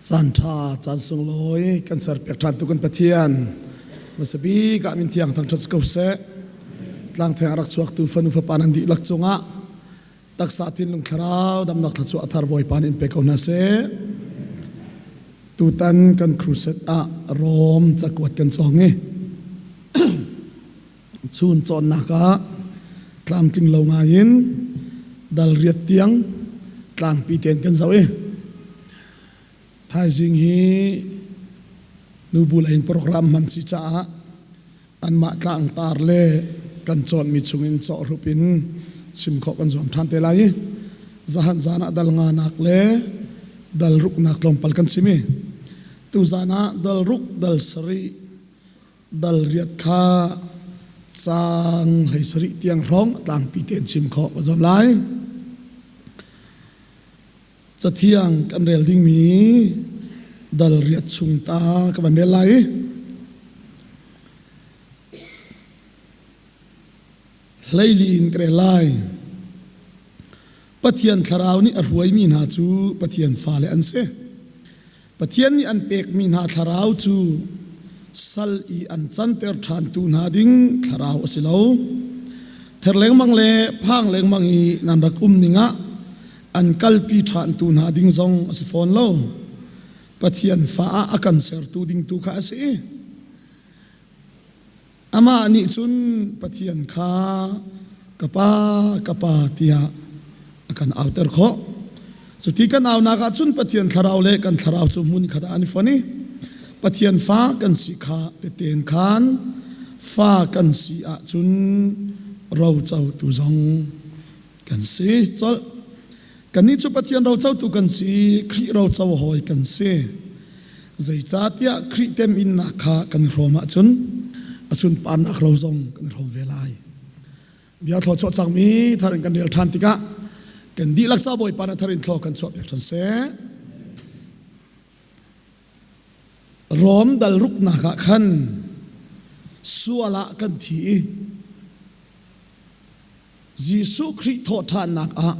Caan ṭha, caan sunglawi kan serpiak ṭhan tu kan Pathian. Hmasa bik ah min thiang thangṭhat si ko seh. Tlangtheng a rak chuaktu fanu fapa nan dihlak cungah taksa thinlung thlarau damnak thluachuah a thar Bawipa nih in pe ko hna seh. Tutan kan crusade ah Rom cakuat kan cawng i chun cawnnak ah tlamtling lo ngai in dal riat tiang tlangpi tein kan zoh i thaizing hi nubu lei in program hman si caah anmah tlangtar le kan cawnmi chungin cawhrup in chim khawh kan zuam ṭhan te lai i zahan zan ah dal nganak le dal ruknak tlawmpal kan chim i tuzan ah dal ruk dal sarih dal riat kha caang hlei sarih tiang hrawng a tlangpi tein chim khawh ka zuam lai. Cathiang kan rel dingmi dal riat chung ta ka van rel lai. Hleili in ka rel lai. Pathian thlarau nih a hruaimi hna cu Pathian fale an si. Pathian nih an pekmi hna thlarau cu sal i an canter ṭhantu hna ding thlarau a si lo. Ther lengmang le phang lengmang i nan rak um ning ah an kalpi ṭhantu hna ding zong a si fawn lo. Pathian fa ah a kan sertu ding tu kha a si. Amah nih cun Pathian kha ka Pa, ka Pa tiah a kan auter khawh. Cuti kan aunak ah cun Pathian thlarau le kan thlarau cu hmun khat ah an i fon i Pathian fa kan si kha tehte khan fa kan si ahcun rocotu zong kan si colh. Kannih cu Pathian rocotu kan si, Khrih roco hawi kan si. Zeicahtiah Khrih teminnak kha kan i hrawm ahcun a sunparnak ro zong kan i hrawm ve lai. Bia thlaw chuah cangmi thar in kan rel ṭhan tikah kan dihlak ca Bawipa na thar in thlaw kan chuahpiak ṭhan seh. Rom dal ruknak ah khan sual ah kan thi i Jesuh Khrih thawhṭhannak ah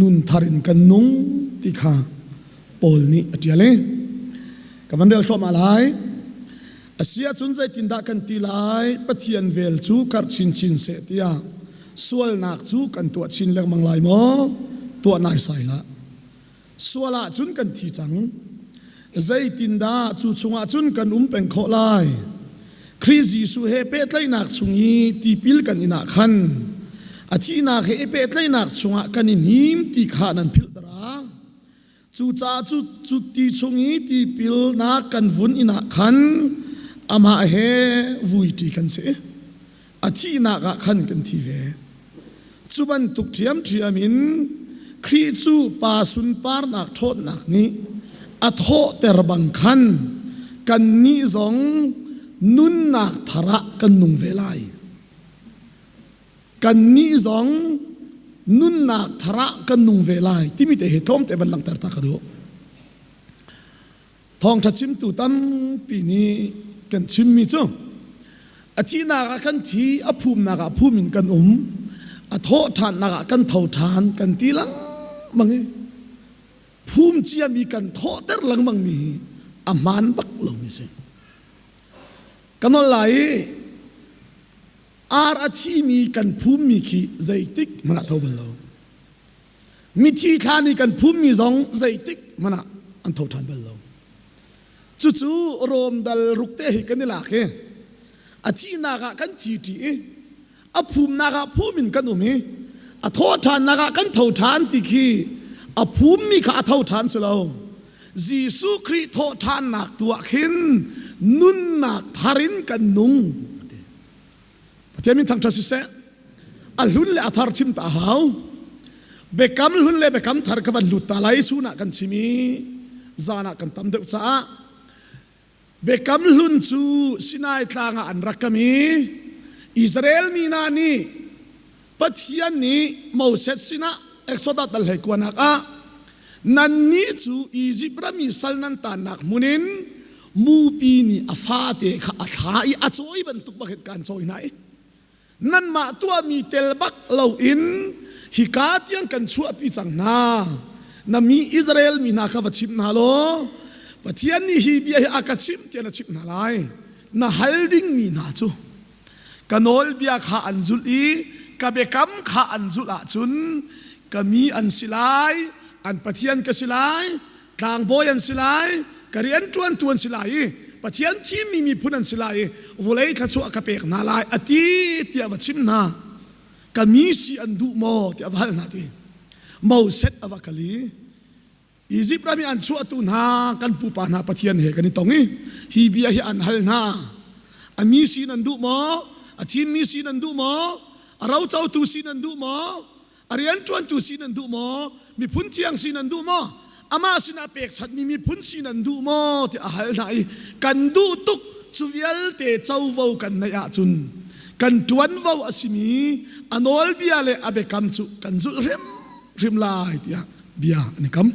nun thar in kan nung ti kha Paul nih a ṭial i ka van rel thluahmah lai. A si ahcun zeitindah kan ti lai? Pathian vel cu karh chinchin seh tiah sualnak cu kan tuah chin lengmang lai maw? Tuah naisai hlah. Sual ahcun kan thi cang. Zeitindah cu chungah cun kan um peng khawh lai? Khrih Jesuh he pehtlaihnak chung i tipil kan in ah khan a thihnak he i pehtlaihnak chungah kan i hnim ti kha nan philh dara. Cucaah cu, cu ti chung i tipilnak kan vun in ah khan amah he vuiṭi kan si. A thihnak ah khan kan thi ve. Cu bantuk ṭhiamṭhiam in Khrih cu Pa sunparnak ṭhawnnak nih a thawhter bang khan kannih zong nunnak thar ah kan nung ve lai. Kannih zong nunnak thar ah kan nung ve lai timi te hi tlawmte van langhter ta ka duh. Thawngṭha chimtu tampi nih kan chimmi cu a thihnak ah kan thi, a phumnak ah phum in kan um, a thawh ṭhannak ah kan tho ṭhan kan ti lengmang i phum ciami kan thawhter lengmang mi hi a hmaan bak lomi a si. Ka nawl lai i ar a thimi kan phummi khi zeitik hmanh ah tho bal lo. Mithi thla nih kan phummi zong zeitik hmanh ah an tho ṭhan bal lo. Cucu Rom dal ruk te hi kan i lak i a thihnak ah kan thi ṭi i a phumnak ah phum in kan um i a thawhṭhannak ah kan tho ṭhan ti khi a phummi kha a tho ṭhan si lo. Jesuh Khrih thawhṭhannak tu ah khin nunnak thar in kan nung. Pathian min thangṭhat siseh. A hlun le a thar chim ta hau. Biakam hlun le biakam thar ka van lut ta lai chun ah kan chim i zan ah kan tam deuh caah biakam hlun cu Sinai tlang ah an rak kam i Israel mi hna nih Pathian nih Moses sinah Exodus dal hlei kuanak ah nannih cu Izipt ram i sal nan tannak hmun in mupi nih a fate kha a thla i a cawi bantuk bak hin kaan cawi hna i nanmah tuahmi tel bak loin hika tiang kan chuahpi cang hna. Na mi Israel mi hna kha va chim hna law. Pathian nih hi bia hi a ka chimh tiah na chimh hna lai. Na hal dingmi hna cu ka nawlbia kha an zulh i ka biakam kha an zulh ahcun ka mi an si lai, an Pathian ka si lai, tlangbawi an si lai, ka rianṭuantu an si lai i Pathian thimmi miphun an si lai i vawlei thluachuah ka pek hna lai a ti tiah va chim hna. Ka mi si an duh maw tiah va hal hna ti. Moses a va kal i Izipt ram i an chuahtu hna kan pupa hna Pathian he kan i tong i hi bia hi an hal hna. A mi si nan duh maw? A thimmi si nan duh maw? A rocotu si nan duh maw? A rianṭuantu si nan duh maw? Miphun thiang si nan duh maw? Amah sinah pekchanhmi miphun si nan duh maw? tiah a hal hna i kan duh tuk cu vialte covo kan neih ahcun kan ṭuanvo a simi a nawlbia le a biakam cu kan zulh hrimhrim lai tiah bia an i kam.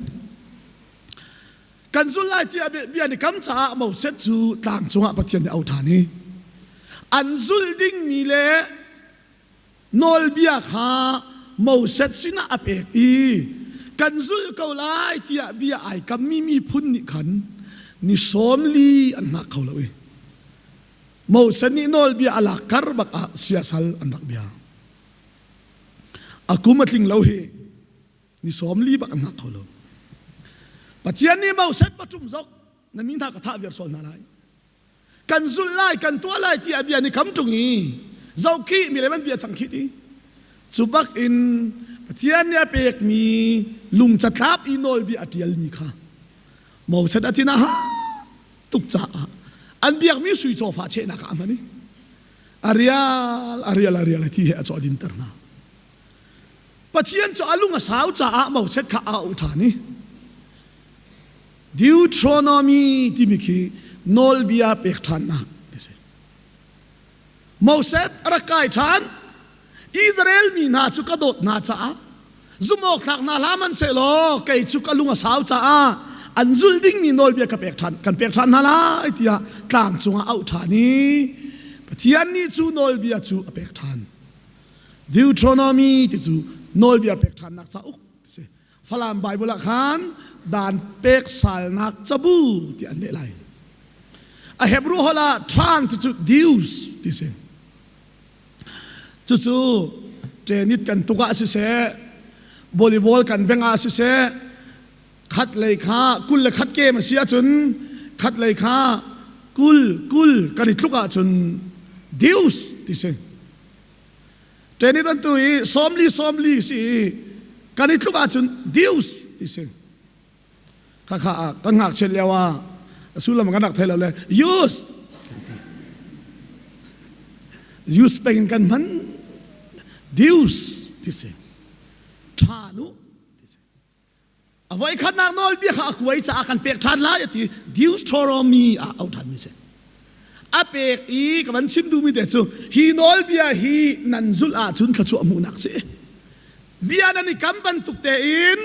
Kan zulh lai tiah bia an i kam caah Moses cu tlang cungah Pathian nih a auh ṭhan i an zulh dingmi le nawlbia kha Moses sinah a pek i kan zulh ko lai tiah bia ai kammi miphun nih khan ni 40 an hngak kho lo i Moses nih nawlbia a lak kar bak ah siasal an rak bia. A kum a tling lo hi ni 40 bak an hngak kho lo. Pathian nih Moses va ṭum zok na mi hna ka thah viar sual hna lai. Kan zulh lai, kan tuah lai tiah bia ni kam ṭung i zoh khi mi le man bia cang khi ti. Cu bak in Pathian nih a pekmi lung catlap i nawlbia a ṭialmi kha Moses a tin a ha tuk caah an biakmi sui cawfa chehnak ah a hman i a rial a rial a rial a thi he a cawh dinter hna. Pathian cu a lung a sau caah Moses kha a auh ṭhan i Deuteronomy timi khi nawlbia pek ṭhannak ti si. Moses a rak kai ṭhan. Israel mi hna cu ka dawt hna caah zumhawk tlak hna hlah hmanhsehlaw kei cu ka lung a sau caah an zulh dingmi nawlbia ka pek ṭhan kan pek ṭhan hna lai tiah tlang cungah auh ṭhan i Pathian nih cu nawlbia cu a pek ṭhan. Deuteronomy ti cu nawlbia pek ṭhannak cauk a si. Falam Bible ah khan dan pek salnak cabu ti an leh lai. A Hebrew holh ah ṭhan ti cu deus ti si. Cucu tenit kan tuk ah siseh, volleyball kan beng ah siseh, khat lei kha 21 game a si ahcun khat lei kha 20 20 kan i tluk ahcun deus ti si. Tenit an tu i 40 40 si i kan i tluk ahcun deus ti si. Khakha ah kan ngakchiat lio ah a sullam kan rak thei lo le use use peng kan hman deus ti si. Ṭha nu ti si. A voikhatnak nawlbia kha a kuai caah kan pek ṭhan lai a ti. Deuteronomy ah auh ṭhanmi si. A pek i ka van chim duhmi te cu hi nawlbia hi nan zulh ahcun thluachuah hmuhnak si. Bia nan i kam bantuk tein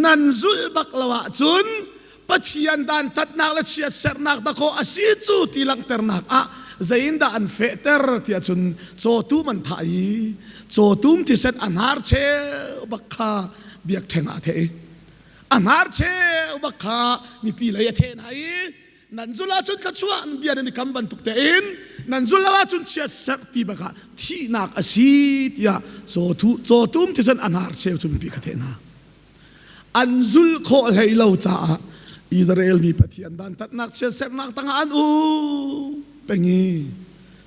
nan zulh bak lo ahcun Pathian dantatnak le chiatserhnak dakaw a si cu ti langhternak ah zeiindah an fehter tiah cun cawtum an thah i cawtum thisen a hnar cheu bak kha biakṭheng ah a theh i a hnar cheu bak kha mipi lei a theh hna i nan zulh ahcun thluachuah an bia nan i kam bantuk tein nan zulh lo ahcun chiatserh ti bak ah thihnak a si tiah cawtum thisen a hnar cheu cu mipi kha theh hna. An zulh khawh hlei lo caah Israel mi Pathian dantatnak chiatserhnak tangah an um peng i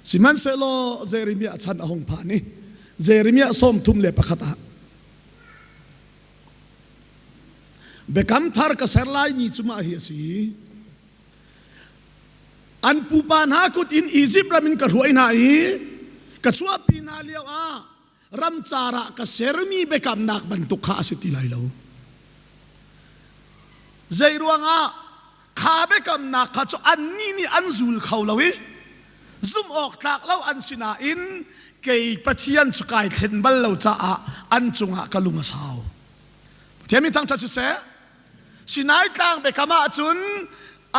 sihmanhsehlaw Jeremiah chan a hung phan i Jeremiah 31 ah biakam thar ka ser lai ni cu mah hi a si. An pupa hna kut in Izipt ram in ka hruai hna i ka chuahpi hna lio ah ramcar ah ka sermi biakamnak bantuk kha a si ti lai lo. Zei ruangah kha biakamnak kha cu annih nih an zul kho lo i zumh awk tlak lo an si nain kei Pathian cu kai thlen bal lo caah an cungah ka lung a sau. Pathian mi thangṭhat siseh, Sinai tlang biakam ahcun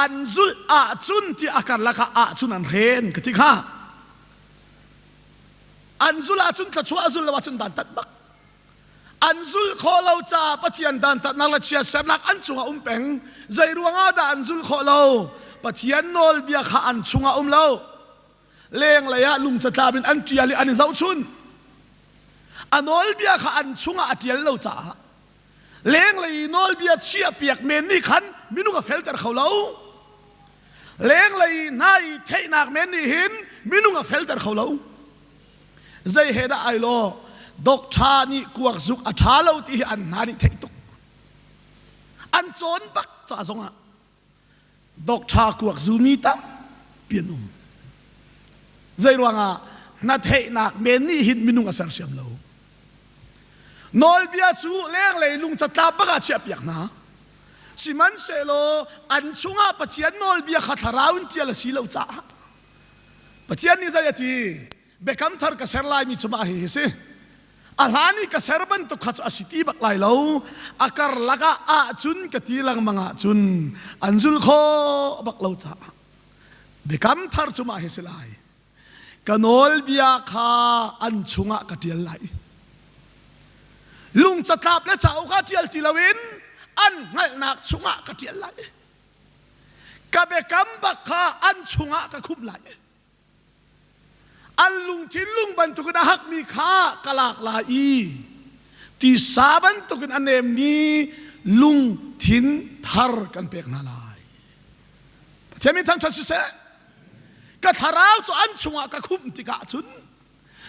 an zulh ahcun ti a karlak ah ahcun an hren ka ti kha. An zulh ahcun thluachuah a zulh lo ahcun dantat bak. An zulh khawh lo caah Pathian dantatnak le chiatsernak an cungah um peng. Zei ruangah dah an zulh khawh lo? Pathian nawlbia kha an chungah um lo. Lenglei ah lungcatlap in an ṭial i an i zohchun. A nawlbia kha an chungah a ṭial lo caah lenglei i nawlbia chiahpiak men nih khan minung a felter kho lo. Lenglei i hna i theihnak men nih hin minung a felter kho lo. Zei he dah ai law doctor nih kuak zuk a ṭha lo ti hi an hna nih theih tuk. An cawn bak ca zongah doctor kuak zumi tampi an um. Zei ruangah na theihnak men nih hin minung a sersiam lo. Nawlbia cu lenglei lungcatlap bak ah chiahpiak hna. Sihmanhsehlaw an chungah Pathian nawlbia kha thlarau in ṭial a si lo caah Pathian nih zei a ti? Biakam thar ka ser laimi cu mah hihi si. A hlan i ka ser bantuk kha cu a si ti bak lai lo. A karlak ah ahcun ka ti lengmang ahcun an zul khawh bak lo caah biakam thar cu mah hi si lai. Ka nawlbia kha an chungah ka ṭial lai. Lung catlap le cauk ah ṭial ti loin an hngalhnak chungah ka ṭial lai. Ka biakam bak kha an chungah ka khumh lai. An lungthin lung bantukin a hakmi kha ka lak lai i tisa bantukin a nemmi lungthin thar kan pek hna lai. Pathian min thangṭhat siseh. Ka thlarau cu an chungah ka khumh tikah cun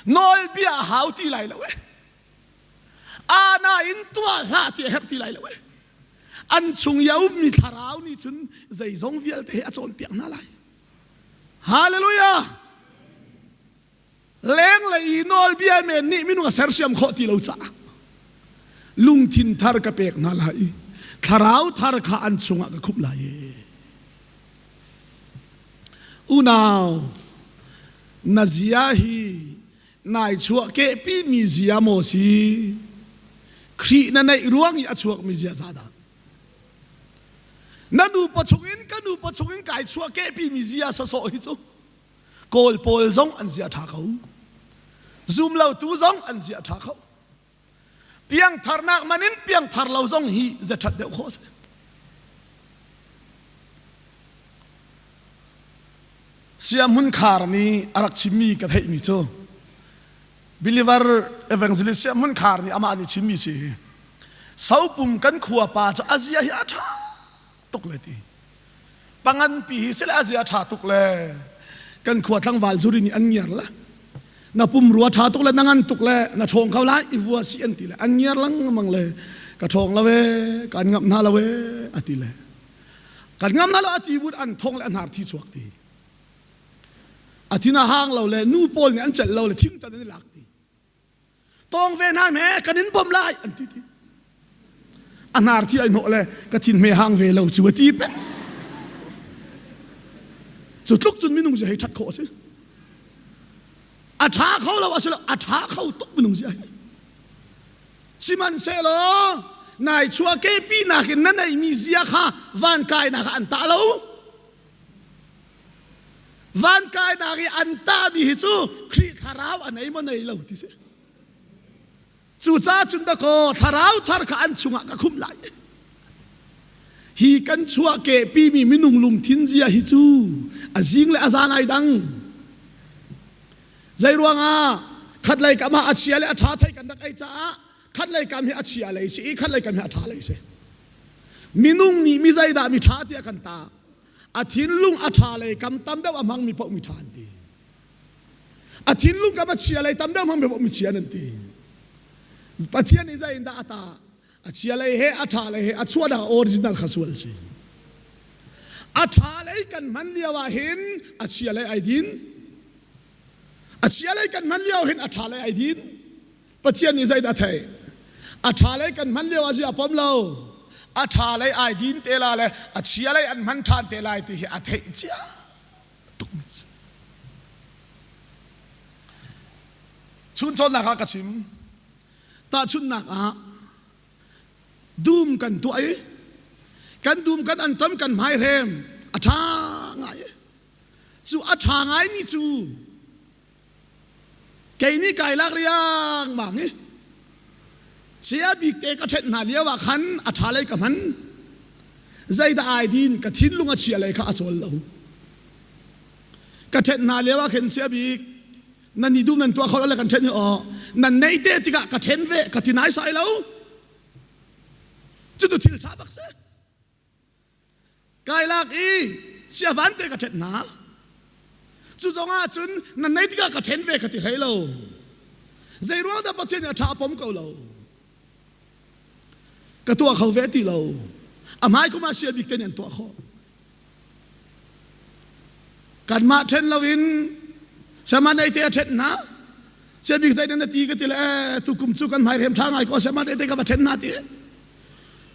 nawlbia a hau ti lai lo e. Ana in tuah hlah ti a herh ti lai lo e. An chung i a ummi thlarau nih cun zeizong vialte he a cawnpiak hna lai. Hallelujah! Lenglei i nawlbia men nih minung a sersiam khawh ti lo caah lungthin thar ka pek hna lai i thlarau thar kha an chungah ka khumh lai. Unau, na zia hi nai chuah kehpi mi zia maw si? Khrih na neih ruang i a chuakmi zia za dah? Na nupa chungin ka nupa chungin kai chuah kehpi mi zia sawsawh hi cu Kawl pawl zong an zia ṭha kho. Zum lotu zong an zia ṭha kho. Piangtharnak man in piangthar lo zong hi zia ṭhat deuh khawh a si. Siahmun Khar nih a rak chimmi ka theihmi cu believer evangelist Siahmun Khar nih amah nih chimmi si hi Sopum kan khua pa cu a zia hi a ṭha tuk le ti panganpi hi sile a zia ṭha tuk le kan khua tlangval zuri nih an ngiar le na pumrua ṭha tuk le na ngan tuk le na ṭhawng kho lai i vua si an ti le an ngiar lengmang le ka ṭhawng lo e kan ngamh hna lo e a ti le kan ngamh hna lo a ti but an thong le a hnar thi chuak ti a thin a hang lo le nu pawl nih an celh lo le thingtan an i lak ti tawng ve hna me kan in bawmh lai an ti ti a hnar thi ai hnawh le ka thin hme hang ve lo cu a ti peng cu tluk cun minung zia hei that khawh a si a ṭha kho lo a si lo a ṭha kho tuk minung zia hi sihmanhsehlaw nai chuah kepi nakin na neihmi zia kha van kainak ah an tah lo Van kainak i an tahmi hi cu Khrih thlarau a nei maw nei lo ti si. Cucaah cun dakaw thlarau thar kha an chungah ka khumh lai. Hi kan chuah kehpimi minung lungthin zia hi cu a zing le a zan ai dang. Zei ruangah khatlei kam ah a chia le a ṭha thei kan rak ei caah khatlei kam hi a chia lei si i khatlei kam hi a ṭha lei si. Minung nih mi zeidah mi ṭha tiah kan tah. A thinlung a ṭha lei kam tam deuh a hmangmi paoh mi ṭha an ti. A thinlung kam a chia lei tam deuh hmangmi paoh mi chia an ti. Pathian nih zei in dah a tah? A chia lei he a ṭha lei he a chuahnak original kha sual si. A ṭha lei kan hman lio ah hin a chia lei ai din. A chia lei kan hman lio hin a ṭha lei ai din. Pathian nih zeidah a theih? A ṭha lei kan hman lio ah ziah a pom lo. A ṭha lei ai din te la le a chia lei an hman ṭhan te lai ti hi a theih cia tukmi a si. Chun cawnnak ah ka chim. Tahchunhnak ah dum kan tuah i kan dum kan anṭam kan hmaihrem a ṭha ngai i cu a ṭha ngaimi cu Kei nih kai lak riangmang i. Saya bik te ka ṭhenh hna lio ah khan a ṭha lei ka hman. Zeidah ai din ka thinlung a chia lei kha a cawl lo. Ka ṭhenh hna lio ah khin sia bik nan i duh nan tuah kho lo le kan ṭhen hi aw nan neih te tikah ka ṭhen ve ka ti nai sai lo. Cucu thil ṭha bak si. Kai lak i sia van te ka ṭhen hna. Cu zong ah cun nan nei tikah ka ṭhen ve ka ti hlei lo. Zei ruang dah Pathian nih a ṭha a pom ko lo. Ka tuah kho ve ti lo. A hmai kum ah sia bik te nih an tuah khawh. Kanmah ṭhen loin Saman ei te a ṭhen hna. Sia bik zei na ti ka ti le tukum cu kan hmai rem ṭha ngai ko saman ei te ka va ṭhen hna ti.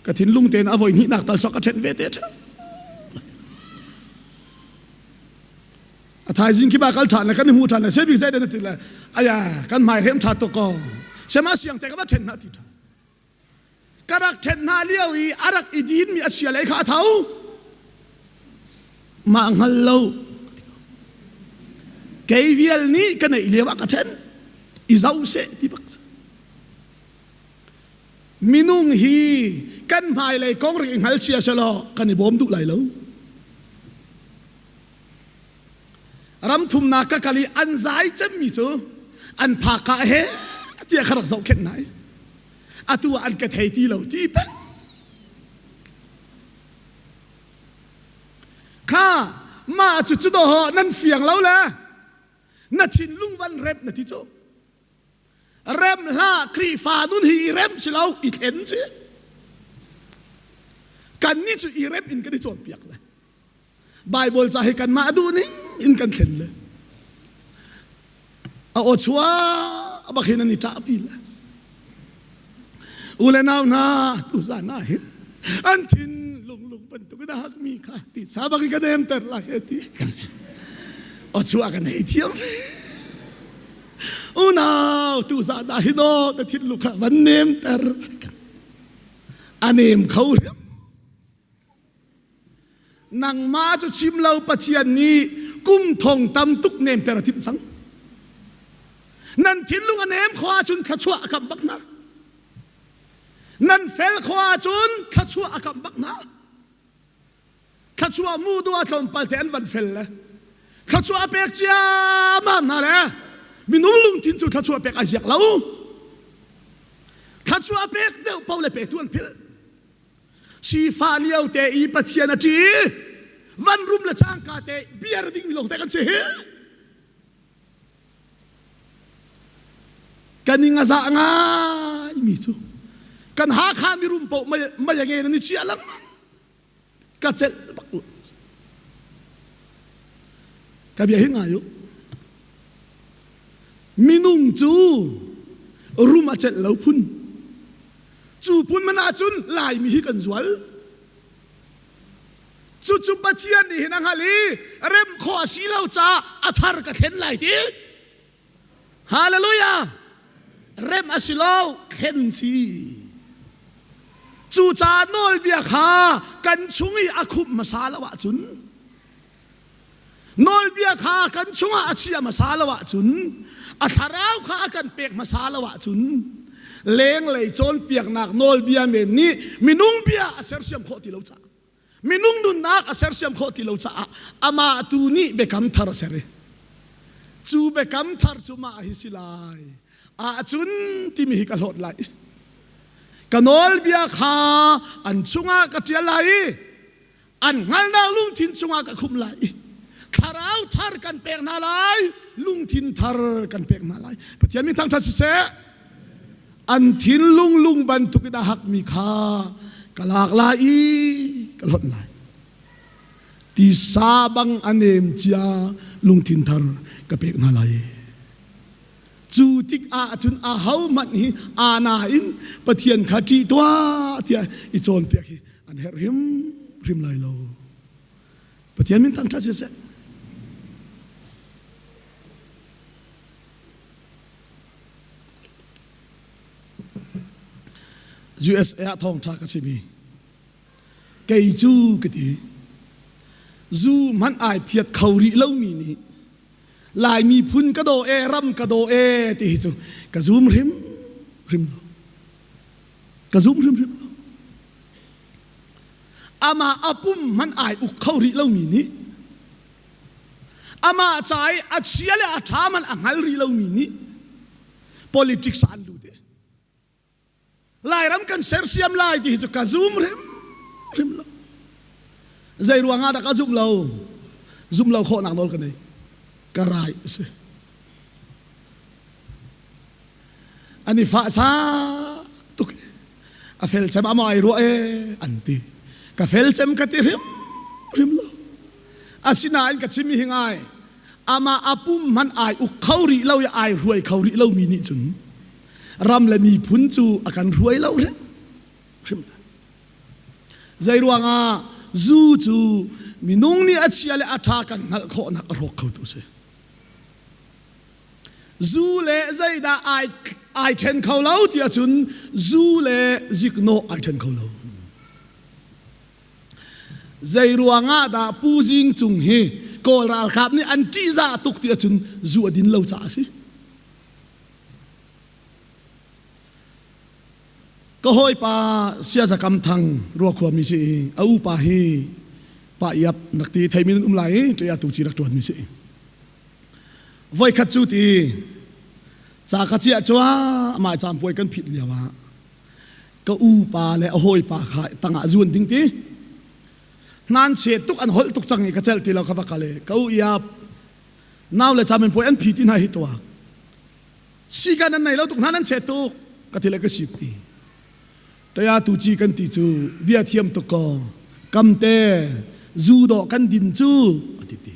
Ka thinlung tein a voi hnihnak tal sok ka ṭhen ve te ṭha. A thaizing khi ba kal ṭhan le kan i hmu ṭhan le sia bik zei na ti le aya kan hmai rem ṭha tuk ko. Sema siang te ka va ṭhen hna ti ṭha. Ka rak ṭhen hna lio i a rak i dinmi a chia lei kha a tho. Mah hngal lo. Kei vial nih ka neih lio ah ka ṭhen. I zoh seh ti bak. Minung hi kan hmailei kong rik i hngal chia selaw kan i bawm duh lai lo. Ram thumnak ka kal i an zai cemmi cu an phaka he tiah ka rak zohkhenh hna i atu ah an ka thei ti lo ti peng. Kha mah cu cu dawh nan fiang lo le na thinlung van remh na ti cu. Rem hlah Khrihfa nun hi i rem si lo i thlen si. Kan nih cu i rem in kan i cawnpiak le. Bible ca hi kanmah duh ning in kan thlen le a aw chuah bak hin an i ṭahpi le u le nau hna tuzan ah hin an thin lunglung bantuk in a hakmi kha ti sa bak in ka nemter lai he ti aw chuah kan hei thiam unau tuzan ah hin aw na thinlung kha van nemter a nem kho hrim Nangmah cu chim lo Pathian nih kum thong tam tuk nemter a timh cang. Nan thinlung a nem khawh ahcun thluachuah a kamh bak hna. Nan fel khawh ahcun thluachuah a kamh bak hna. Thluachuah mu duh ah tlawmpal te an van fel le thluachuah a pek ciammam hna le minung lungthin cu thluachuah pek ai ziak lo. Thluachuah pek deuh paoh le petu an philh. Sifah lio te i Pathian a ṭih. Van rum le cangka te biar dingmi lawng te kan si hi. Kan ing a zah ngai mi cu kan Hakha mirum paoh mei a nge nan i chiah lengmang. Ka celh bak lo. Ka bia hi ngai u. Minung cu rum a celh lo phun. Cu phun man ahcun Laimi hi kan zual. Cucu Pathian nih hin a hngalh i rem khawh a si lo caah a thar ka thlen lai ti. Hallelujah! Rem a si lo, thlen si. Cucaah nawlbia kha kan chung i a khumh hmasa lo ahcun Nawlbia kha kan chungah a chia hmasa lo ahcun, a thlarau kha a kan pek hmasa lo ahcun, lenglei cawnpiaknak nawlbia men nih minung bia a sersiam khawh ti lo caah, minung nunnak a sersiam khawh ti lo caah amah tu nih biakam thar a ser i cu biakam thar cu mah hi si lai ahcun timi hi ka hlawt lai. Ka nawlbia kha an chungah ka ṭial lai i an hngalnak lungthin chungah ka khumh lai i thlarau thar kan pek hna lai lungthin thar kan pek hna lai Pathian min thangṭhat siseh an thinlung lung bantuk in a hakmi kha ka lak lai i ka hlonh lai tisa bang a nem cia lungthin thar ka pek hna lai cu tik ah cun ahohmanh hi ana in Pathian kha ṭih tuah tiah i cawnpiak hi an herh hrimhrim lai lo. Pathian min thangṭhat siseh. USA ah thawngṭha ka chim i kei cu ka ti zu hmanh ai phiat kho rih lomi nih Lai miphun ka daw e ram ka daw e ti hi cu ka zum hrim hrim lo. Ka zum hrimhrim lo. Amah a pum hmanh ai uk kho rih lomi nih amah ca i a chia le a ṭha hmanh a hngal rih lomi nih politics ah an lut i Lairam kan sersiam lai ti hi cu ka zum hrimhrim lo. Zei ruangah dah ka zumh lo? Zumh lo khawhnak nawl ka nei. Ka rai a si. An i fah sa tuk a fel cem ama ai ruah e an ti. Ka fel cem ka ti hrim hrim lo. Asinain ka chim hi ngai. Amah a pum hmanh ai uk kho rih lo i ai hruai kho rih lomi nih cun ram le miphun cu a kan hruai lo hrim hrim lai. Zei ruangah zu cu minung nih a chia le a ṭha kan hngalh khawhnak a hrawk khotu si. Zu le zeidah ai ai ṭhen kho lo ti ahcun zu le ziknawh ai ṭhen kho lo. Zei ruangah dah Pu Zing Cung hi Kawl ralkap nih an ṭihzah tuk ti ahcun zu a din lo caah a si. Ka hawipa Siaza Kam Thang ruakhua mi si i a upa hi pa iap rak ti theimi nan um lai i ṭia tu ci rak ṭuan mi si. Voikhat cu ti ca ka ciah cua amah caampuai kan phit lio ah ka upa le a hawipa kha tangah zuan ding ti hnan che tuk an holh tuk cang i ka celh ti lo kha va kal i ka u iap nau le camin puai an phi ti hna hi tuak si kan an nei lo tuk hna nan che tuk ka ti le ka sip ti taya tu ci kan ti cu bia thiam tuk ko kamte zu dawh kan din cu ati ti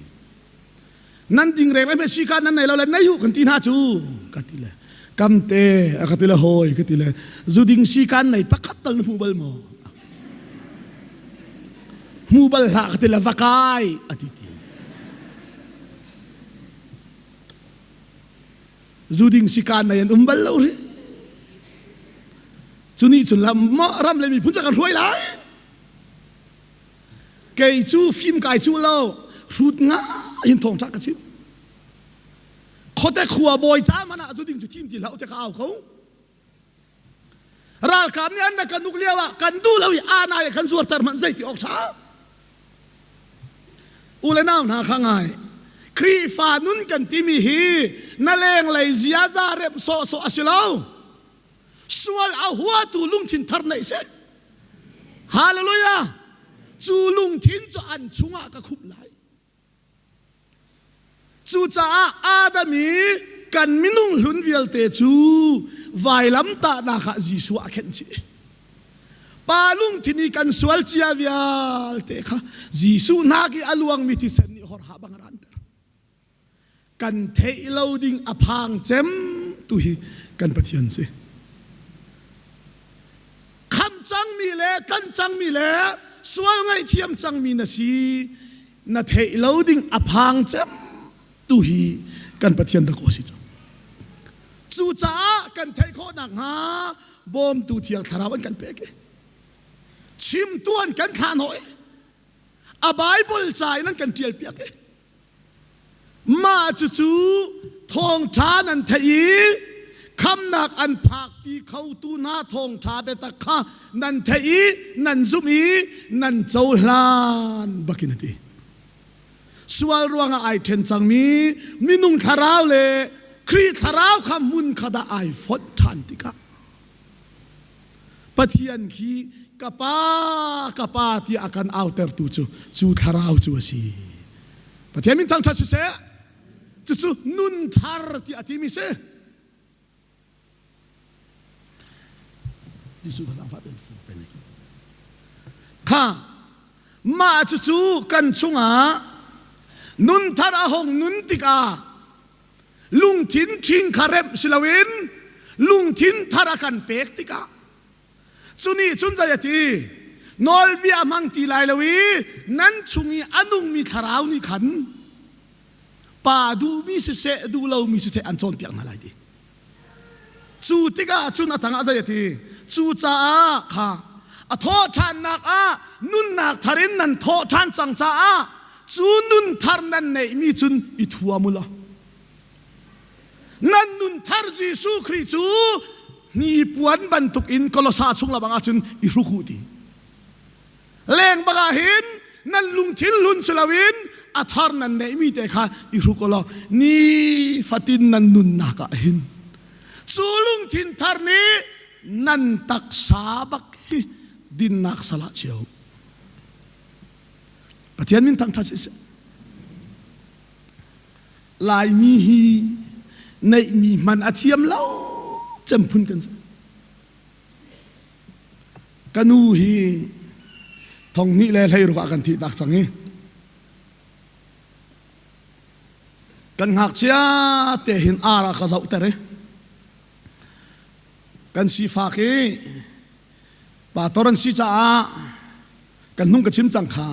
Nan ding reng le si ka nan nei lo le nei u kan ti hna cu ka ti le kamte a ka ti le hawi ka ti le zuding si kan nei pakhat tal na hmu bal maw hmu bal hlah ka ti le va kai a ti ti zuding si kan nei an um bal lo ri cu nih cun lam ram le miphun cu kan hruai lai Kei cu fim kai cu lo hrut nga in thawngṭha ka chim. Khote khua bawi ca man ah zu ding cu thim ti hlah u ka au ko. Ralkap nih an rak kan uk lio ah kan duh lo i ana i kan zuarter hmanh zei ti awk ṭha. U le nau hna kha ngai. Khrihfa nun kan timi hi na lenglei ziaza remh sawhsawh a si lo. Sual a huatu lungthin thar neih si. Hallelujah! Cu lungthin cu an chungah ka khumh lai. Cucaah Adam i kan minung hlun vialte cu vailamtahnak ah Jesuh a khenh chih. Pa lungthin i kan sual cia vialte kha Jesuh hnak i a luangmi thisen nih horha bang a ranter. Kan theih lo ding a phang cem tu hi kan Pathian si. Khamh cangmi le tlanh cangmi le sual ngaihthiam cangmi na si na theih lo ding a phang cem tu hi kan Pathian dakaw si cang. Cucaah kan theih khawh nakhnga bawmtu Thiang Thlarau an kan pek i chimtu an kan thlah hnawh i a Bible ca in an kan ṭial piak i Mah cucu thawngṭha nan theih i khamnak an phakpi khotu hna thawngṭha biatak kha nan theih i nan zumh i nan cohlan bakin a ti. Sual ruangah ai ṭhen cangmi minung thlarau le Khrih thlarau kha hmun khat ah ai fonh ṭhan tikah Pathian khi ka pa ka pa tiah a kan autertu cu cu thlarau cu a si. Pathian min thangṭhat siseh cucu nun thar tiah a timi si. Kha mah cucu kan chungah nun thar a hong nun tikah lungthin ṭhing kha remh si loin lungthin thar a kan pek tikah cu nih cun zei a ti nawlbia hmang ti lai lo i nan chung i a nungmi thlarau nih khan pa duhmi siseh duh lomi siseh an cawnpiak hna lai ti Cu tikah cun a tangah zei a ti? Cucaah kha a thawhṭhannak ah nunnak thar in nan thawh ṭhan cang caah cu nun thar nan neihmi cun i thuam u law nan nun thar Jesuh Khrih cu hnipuan bantuk in Kolosa chung labang ah cun i hruk u ti. Leng bak ah hin nan lungthin hlun si loin a thar nan neihmi te kha i hruk law ni fatin nan nunnak ah hin cu lungthin thar nih nan taksa bak hi dinnak salah cio. Pathian min thangṭhat siseh. Laimi hi neihmi hman a thiam lo cem phun kan si. Ka nu hi thong hnih le 16 ah kan thih tak cang i kan ngakchia te hin ar a ka zohter i kan sifak i pastor an si caah kan hnung ka chim cang kha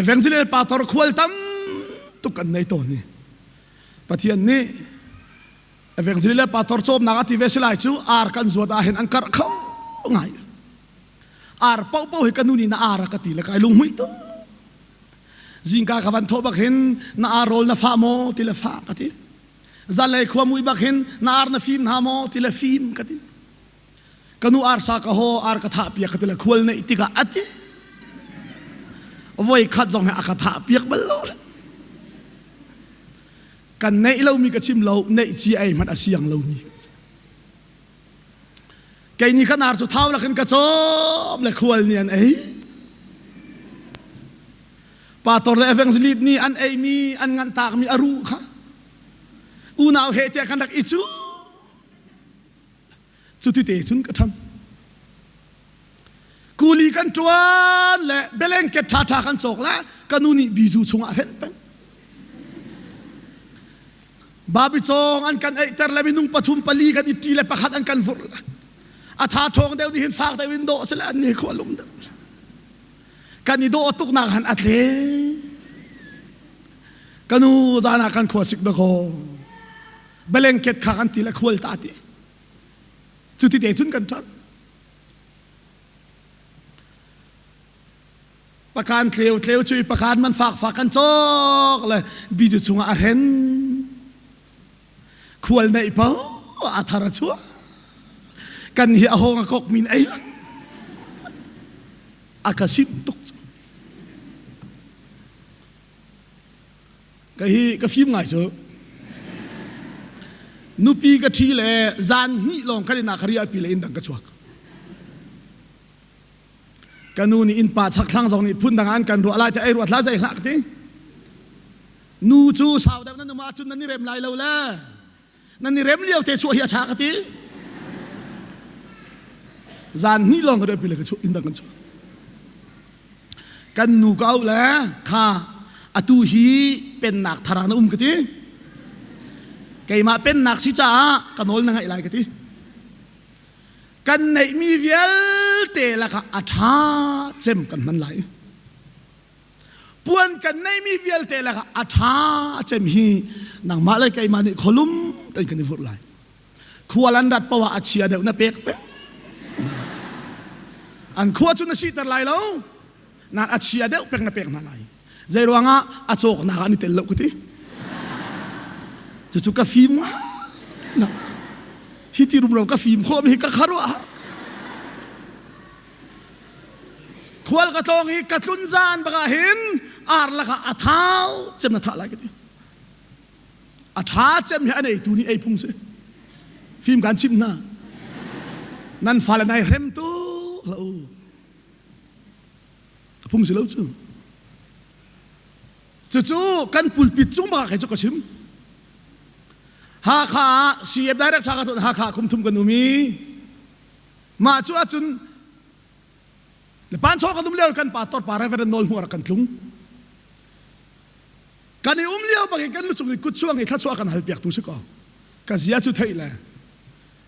evangelist pastor khual tam tuk kan nei tawn i Pathian nih evangelist le pastor cawmnak a ti ve si lai cu ar kan zuat ah hin an karh kho ngai. Ar paohpaoh hi ka nu nih na ar a ka ti le kai lunghmuih tuk. Zingka ka van thawh bak hin na ar rawl na fah maw ti le fah ka ti. Zanlei khua mui bak hin na ar na fim hna maw ti le fim ka ti. Ka nu arsa ka haw ar ka thah piak ka ti le khual neih tikah a ti. Voi khat zong hi a ka thah piak bal lo. Kan neih lomi ka chim lo, neih ci ei hmanh a siang lomi. Kei nih kan ar cu thau lakin ka cawm le khual nih an ei. Pastor le evangelist nih an eimi, an nganh takmi a ruh kha unau he tiah kan rak i cu. Cuti te cun ka ṭhang. Kuli kan ṭuan le blanket ṭhaṭha kan cawk le ka nu nih bizu chungah a hrenh peng. Babi cawng an kan eihter le minung pathum pali kan i ṭi le pakhat an kan vurh le a tha ṭhawng deuh nih hin fak deuh in dawh sile an ni khua lum deuh. Kan i dawh tuknak han a tle. Ka nu zan ah kan khua sik dakaw. Blanket kha kan ti le khual ta ti. Cuti te cun kan ṭan. Pakan tleu tleu cu pakan man fak fak kan cawk le biju chungah a hren. Khual neih po a thar a chuah. Kan hi a hong a kok min ei lang. A ka sim tuk. Ka hi ka fim ngai cu. Nupi ka ṭhi le zan hnih lawng kan inn ah ka riah pi le inn dang ka chuak. Ka nu nih innpa chakthlang zong nih phundang ah an kan ruah lai te ei ruat hlah zei hlah ka ti. Nu cu sau deuh nan um ahcun nan i rem lai lo le nan i rem lio te chuah hi a ṭha ka ti. Zan hnih lawng ka riah pi le ka chuah inn dang kan chuak. Kan nu ka auh le kha atu hi pennak thar ah na um ka ti. Keimah pennak si caah ka nawl na ngaih lai ka ti. Kan neihmi vialte lakah a ṭha cem kan hman lai. Puan kan neihmi vialte lakah a ṭha cem hi nangmah le keimah nih khualum tein kan i vurh lai. Khual an rat paoh ah a chia deuh na pek peng. An khua cu na siter lai lo. Nain a chia deuh pek na pek hna lai. Zei ruangah a cawknak ah an i tel lo ka ti. Cucu ka fim hi ti rumro ka fim khawh mi hi ka kharuah har. Khual ka tlawng hi ka tlun zan bak ah hin ar lakah a thau cem na thah lai ka ti. A ṭha cem hi an eitu nih ei phung si. Fim kan chimh hna. Nan fale nai hrem tuk hlah u. A phung si lo cu. Cucu kan pulpit cung bak ah kei cu ka chim. Hakha ah CF director ka tuan Hakha kum thum kan um i mah cu ahcun Panchaw kan um lio kan pastor pa Reverend Nawl Hmuar kan tlung. Kan i um lio bak kan lucung i kutchuang i thluachuah kan hal piak tu si ko. Ka zia cu theih le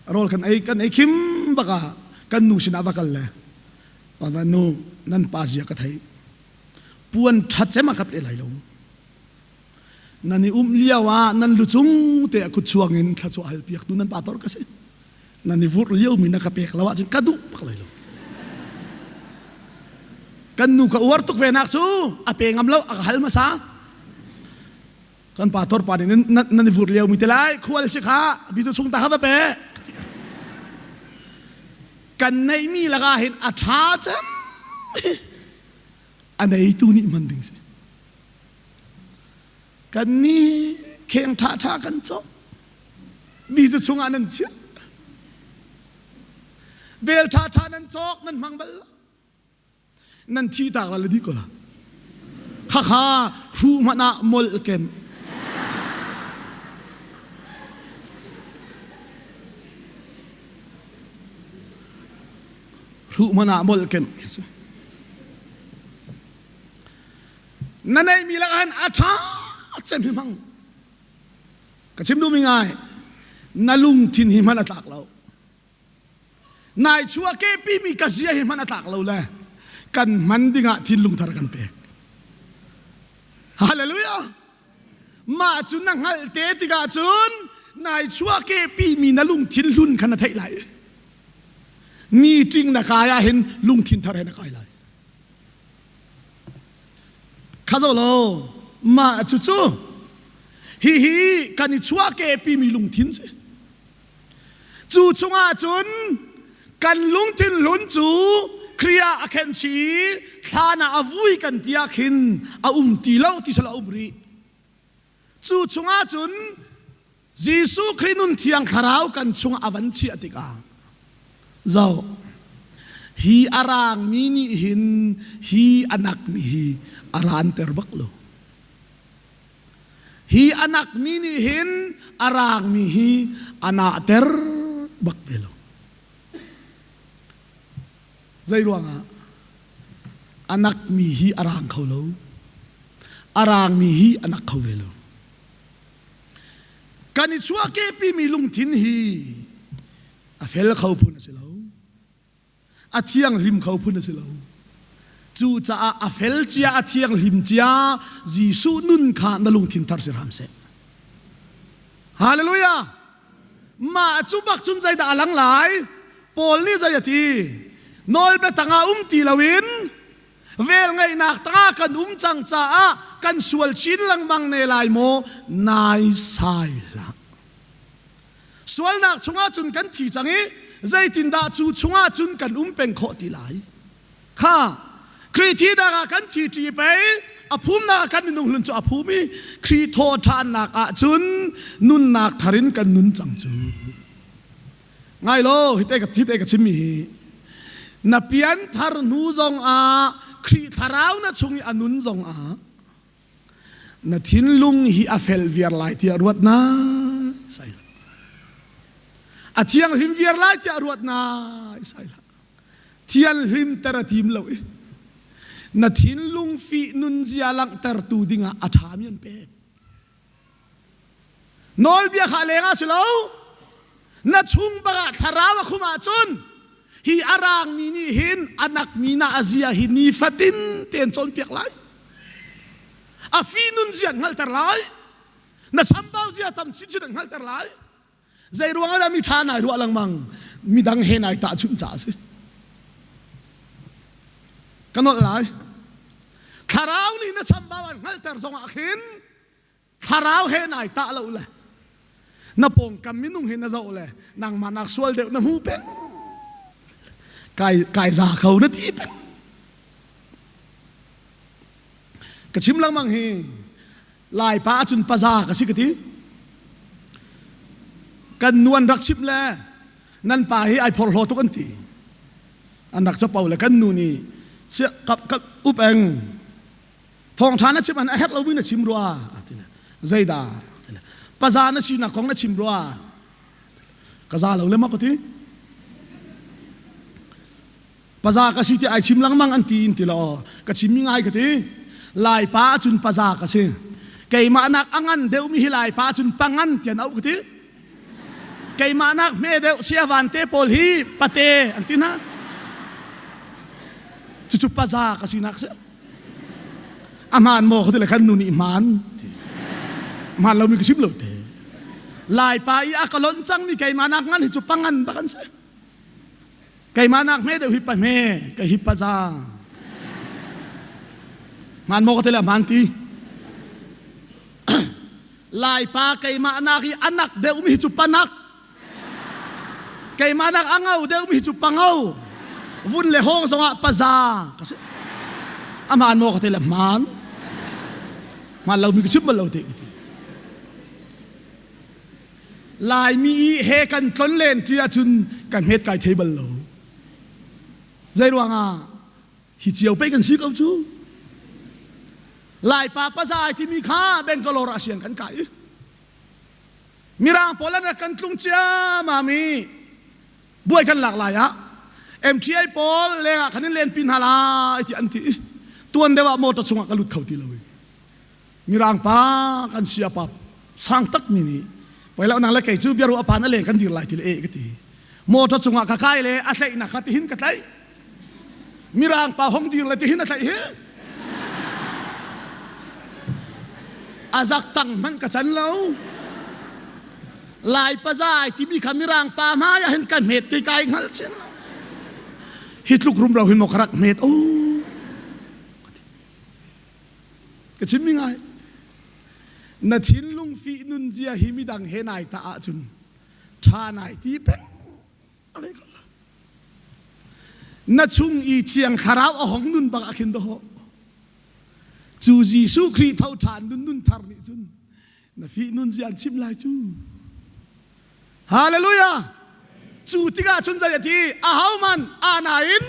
rawl kan ei kan ei khim bak ah kan nu sinah va kal le pa nu nan pa zia ka thei. Puan ṭhat cem a kap le lai lo. Nan i um lio ah nan lucung te a kutchuang in thluachuah hal piak tu nan pa tor ka si. Nan i vurh lio mi na ka pek lo ahcun ka duh bak lai lo. Kan nu ka uar tuk ve nak cu a pe ngam lo a ka hal hmasa. Kan pa tor pa nih nan i vurh lio mi te lai khual si kha bitu chung ta kha va pe. Kan neihmi lakah hin a ṭha cem hi a neitu nih hman ding si. Kan nih kheng ṭhaṭha kan cawk. Mi cu chungah nan chiah. Bel ṭhaṭha nan cawk nan hmang bal lo. Nan thi tak la le dih ko la. Khakha hru hmanh ah molh kem. Hruh hmanh ah molh kem khi si. Na neihmi lakah hin a ṭha cem hi hmang. Ka chim duhmi ngai, na lungthin hi hman a tlak lo. Nai chuah kepimi ka zia hi hman a tlak lo le kan hman dingah thinlung thar kan pek. Hallelujah! Mah cu na hngalh te tikah cun nai chuah kepimi na lungthin hlun kha na theih lai. Meeting na kai ah hin lungthin thar he na kai lai. Kha zo lo, mah cucu hihi kan i chuahkehpimi lungthin si. Cu chungah cun kan lungthin hlun cu Khrih ah a khenh chih i thlan ah a vui kan ti ah khin a um ti lo ti sal a um rih. Cu chungah cun Jesuh Khrih nun thiang thlarau kan chungah a van chiah tikah zoh hi a raangmi nih hin hi a nakmi hi a raanter bak lo. Hi a nakmi nih hin a raangmi hi a nahter bak ve lo. Zei ruangah? A nakmi hi a raang kho lo. A raangmi hi a nak kho ve lo. Kan i chuahkehpimi lungthin hi a fel kho phun a si lo. A thianghlim kho phun a si lo. Cucaah a fel cia, a thianghlim cia Jesuh nun kha na lungthin thar si hram seh. Hallelujah! Mah cu bak cun zeidah a lang lai? Paul nih zei a ti? Nawlbia tangah um ti loin Velngeihnak tangah kan um cang caah kan sual chin lengmang ne lai maw? Naisai hlah. Sualnak chungah cun kan thi cang i zeitindah cu chungah cun kan um peng khawh ti lai? Kha Khrih thihnak ah kan thi ṭi pei a phumnak ah kan minung hlun cu a phum i Khrih thawhṭhannak ah cun nunnak thar in kan nun cang cu. Ngai law hite ka hite ka chimmi hi na pianthar hnu zong ah Khrih thlarau na chung i a nun zong ah na thinlung hi a fel viar lai tiah ruat na sai hlah. A thianghlim viar lai tiah ruat na sai hlah. Thianhlim ter a tim lo i na thinlung fih nunzia langhtertu dingah a ṭhami an pek. Nawlbia kha leng ah si lo. Na chung bangah thlarau a khum ahcun hi a raangmi nih hin a nakmi na a zia hi nifatin tein cawnpiak lai. A fi nun zia an hngalhter lai. Na chambau zia tam chinchin an hngalhter lai. Zei ruang ah dah mi ṭha nai ruah lengmang midang he nai tahchunh caah a si. Ka nolh lai. Thlarau nih na chambau an hngalhter zongah khin thlarau he nai tah lo le na pawngkam minung he na zoh le nangmah nak sual deuh na hmu peng kai kai za ko na ti peng ka chim lengmang hi Laipa ahcun paza ka si ka ti kan nu an rak chimh le nan pa hi ai phorhlaw tuk an ti an rak capo le kan nu nih kap kap upeng thawngṭha na chim an a herh lomi na chim rua ti le zeidah ti le paza na sinak kong na chim rua ka za lo le ma ka ti paza ka si ti ai chim lengmang an ti in ti lo ka chim mi ngai ka ti laipa cun paza ka si keimah nak a ngan deuhmi hi laipa cun pangan tian au ka ti Keimah nak hme deuh siavan te pawl hi pate an ti hna. Cucu paza ka sinak si. A hmaan maw ka ti le kan nu nih hmaan. Hmaan lomi ka chim lo te. Laipa i a ka lonh cangmi keimah nak ngan hi cu pangan bak an si. Keimah nak hme deuh hi pa hme, ka hi paza. Hmaan maw ka ti le hmaan ti. Laipa keimah nak i anak deuhmi hi cu panak. Keimah nak a ngo deuhmi cu pangau. Vun le hawng zongah paza ka si. A hmaan maw ka ti le hmaan. Hmaan lomi ka chim bal lo te ka ti. Laimi i he kan tlon len ṭi ahcun kan hmet kai thei bal lo. Zei ruangah hi cio pei kan si ko cu. Laipa paza ai timi kha Bangalore ah siang kan kai. Mirang pawl an rak kan tlung ciamam i buai kan lak lai ah MTI pawl leng ah khan in lenpi hna lai ti an ti i tuan deuh ah motor chungah ka lut kho ti lo i Mirang pa kan sia pa sang tak mi nih poi lo nang le kei cu biaru apan a leng kan dir lai ti le e ka ti motor chungah ka kai le a tlaihnak kha tihin ka tlaih Mirang pa hong dir le tihin a tlaih hi a zak tang hmanh ka can lo Lai pazai timi kha mirang pa hmai ah hin ka hmet ke kai hngal chin hi tluk rumro hi maw ka rak hmet o ka chim mi ngai na thinlung fi nun zia hi midang he nai ta ahcun tha nai ti peng Na chung i Thiang Thlarau a hong nun bang ah khin dawh. Cu Jesuh Khrih tho ṭhan nun nun thar nih cun na fih nun zia an chim lai cu. Hallelujah! Cu tikah cun zei a ti? Ahohmanh ana in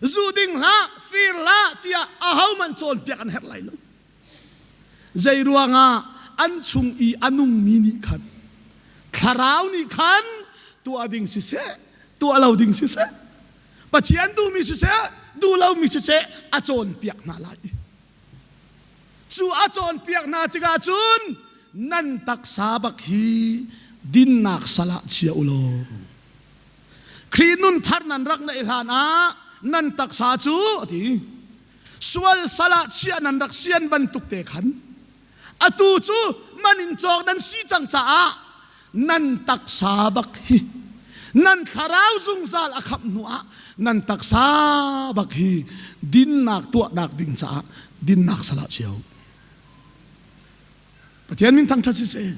zu ding hlah, fir hlah tiah ahohmanh cawnpiak an herh lai lo. Zei ruangah an chung i a nungmi nih khan thlarau nih khan tuah ding siseh, tuah lo ding siseh, Pathian duhmi siseh, duh lomi siseh a cawnpiak hna lai. Cu a cawnpiak hna tikah cun nan taksa bak hi dinnak sal ah chia u law Khrih nun thar nan rak neih hlan ah nan taksa cu a ti sual sal ah chiah nan rak sian bantuk te khan atu cu man in cawk nan si cang caah nan taksa bak hi nan thlarau zungzal a khamh hnu ah nan taksa bak hi dinnak tuahnak ding caah dinnak sal ah chia u Pathian min thangṭhat siseh.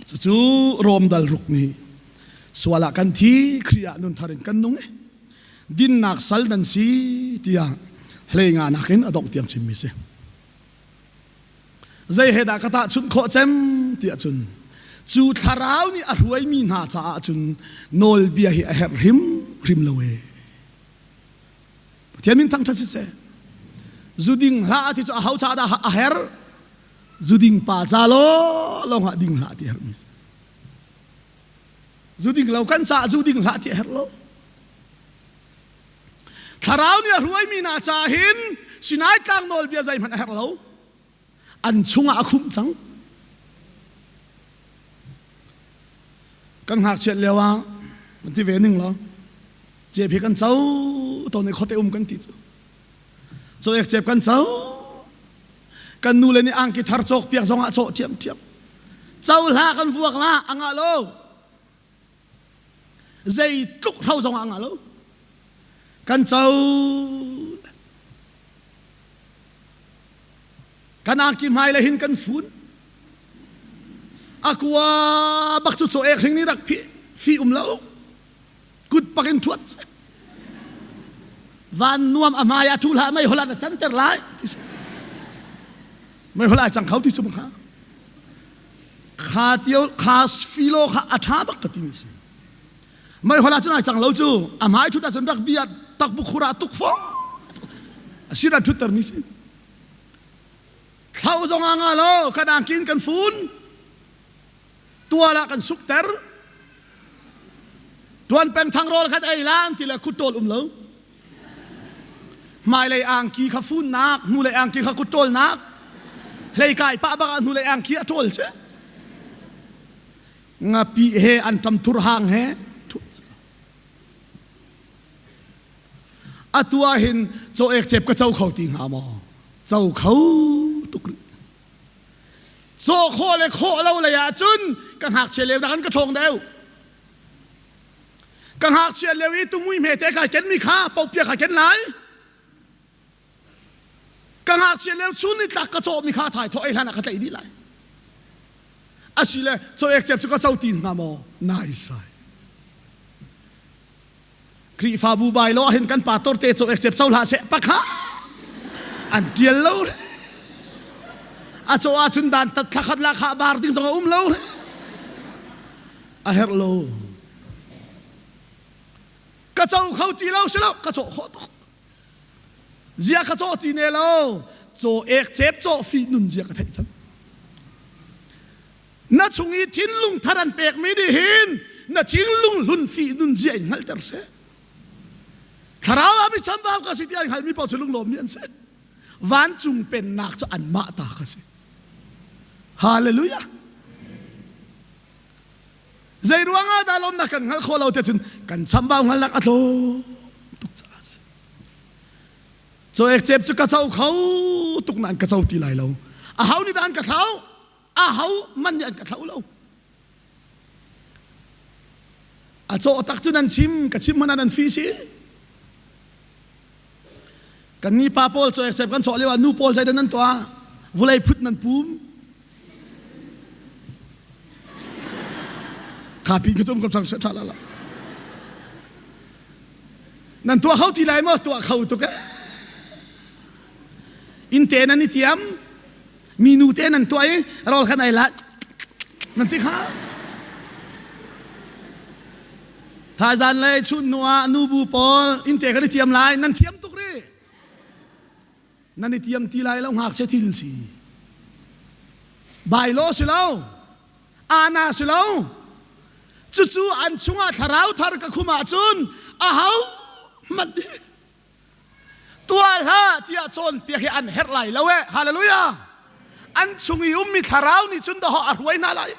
Cucu Rom dal ruk nih sual ah kan thi, Khrih ah nunthar in kan nung i dinnak sal nan si tiah hlei nga nakin a dongh tiang chimmi si. Zei he dah ka tahchunh khawh cem tiah cun cu thlarau nih a hruaimi hna caah cun nawlbia hi a herh hrim hrim lo ee. Pathian min thangṭhat siseh. Zuding hlah ti cu a ho caah dah a herh? Zuding pa ca law lawng ah ding hlah ti a herhmi. Zuding lo kan caah zuding hlah ti a herh lo. Thlarau nih a hruaimi hna caah hin Sinai tlang nawlbia zeihmanh a herh lo. An chungah a khumh cang. Kan ngakchiat lio ah kan ti ve ning law cep hi kan co tawn i khuate um kan ti cu. Cawek cep kan co. Kan nu le nih angki thar cawk piak zong ah cawh ṭhiamṭhiam. Co hlah kan vuak lah a ngah lo. Zeitluk hro zong ah a ngah lo. Kan co. Kan angki hmai le hin kan fun. A kua bak cu caw ek hring nih rak phih fi um lo. Kut pak in ṭhuat. Van nuam a hmai ah ṭhu hlah mei hol ah na canter lai. Mei hol ai cang kho ti cu kha. Kha tio kha filo kha a ṭha bak ka timi si. Mei hol ah cun ai cang lo cu a hmai ṭhut ahcun rak bia takbu khur ah tuk fo. A sin ah ṭhutter mi si. Thlau zong ah nga lo kan angkin kan fun. Tual ah kan sukter. Tuan peng thangrawl khat ei lan ti le kut ṭawl um lo. Hmailei angki kha funnak, hnulei angki kha kut ṭawlnak. Hlei kai pah bak ah hnulei angki a ṭawl si. Ngapi he an ṭam thur hang he. Atu ah hin caw ek cep ka co kho ti hnga maw? Co kho tuk rih. Caw khawh le khawh lo lei ah cun ka ngakchia lio nakin ka ṭhawng deuh. Ka ngakchia lio i tumui hmete kai kenmi kha popia kai ken lai. Ka ngakchia lio chun ni tlak ka cawhmi kha thai thawh ei hlan ah ka tlaih dih lai. Asile caw ek cep cu ka co ti hnga maw? Nai sai. Khrihfabu bai lo ahhin kan pastor te caw ek cep co hlah seh pakha an tial lo a caw ahcun dan tat thlakhat la kha bar ding zong a um lo a herh lo ka co kho ti lo si lo ka cawh khawh tuk zia ka cawh ti ne lo caw ek cep cawh fi nun zia ka theih cang Na chung i thinlung thar an pekmi nih hin na thinlung hlun fih nun zia in hngalhter seh. Thlarau ah mi chambau ka si ti ai hngalmi paoh cu lunglawmmi an si. Vancung pennak cu anmah ta kha si. Hallelujah. Zei ruangah dah lawmnak kan hngalh khawh lo te cun kan chambau hngalhnak a tlawm tuk caah a si. Caw ek cep cu ka co kho tuk nain ka co ti lai lo. A hau nih dah an ka thlau? Aho man nih an ka thlau lo. A cawh tak cu nan chim, ka chim hmanh ah nan fi si. Kan ni pa pawl caw ek cep kan cawh lio ah nu pawl zeidah nan tuah? Vulei phut nan pum. Kha pi ka cum kam sang tha la la. Nan tuah kho ti lai maw? Tuah kho tuk eh. Inn te nan i tiam. Mi nu te nan tuah i rawl khan ei la nan ti kha. Thaizan le chun hnu ah nubu pawl inn te kan i tiam lai. Nan thiam tuk ri. Nan i tiam ti lai lo ngakchia thil si. Bailo si lo. Ana si lo. Cucu an chungah thlarau thar ka khum ahcun aho hmanh tuah hlah tiah cawnpiak hi an herh lai lo eh. Hallelujah. An chung i ummi thlarau nih cun dahawh a hruai hna lai.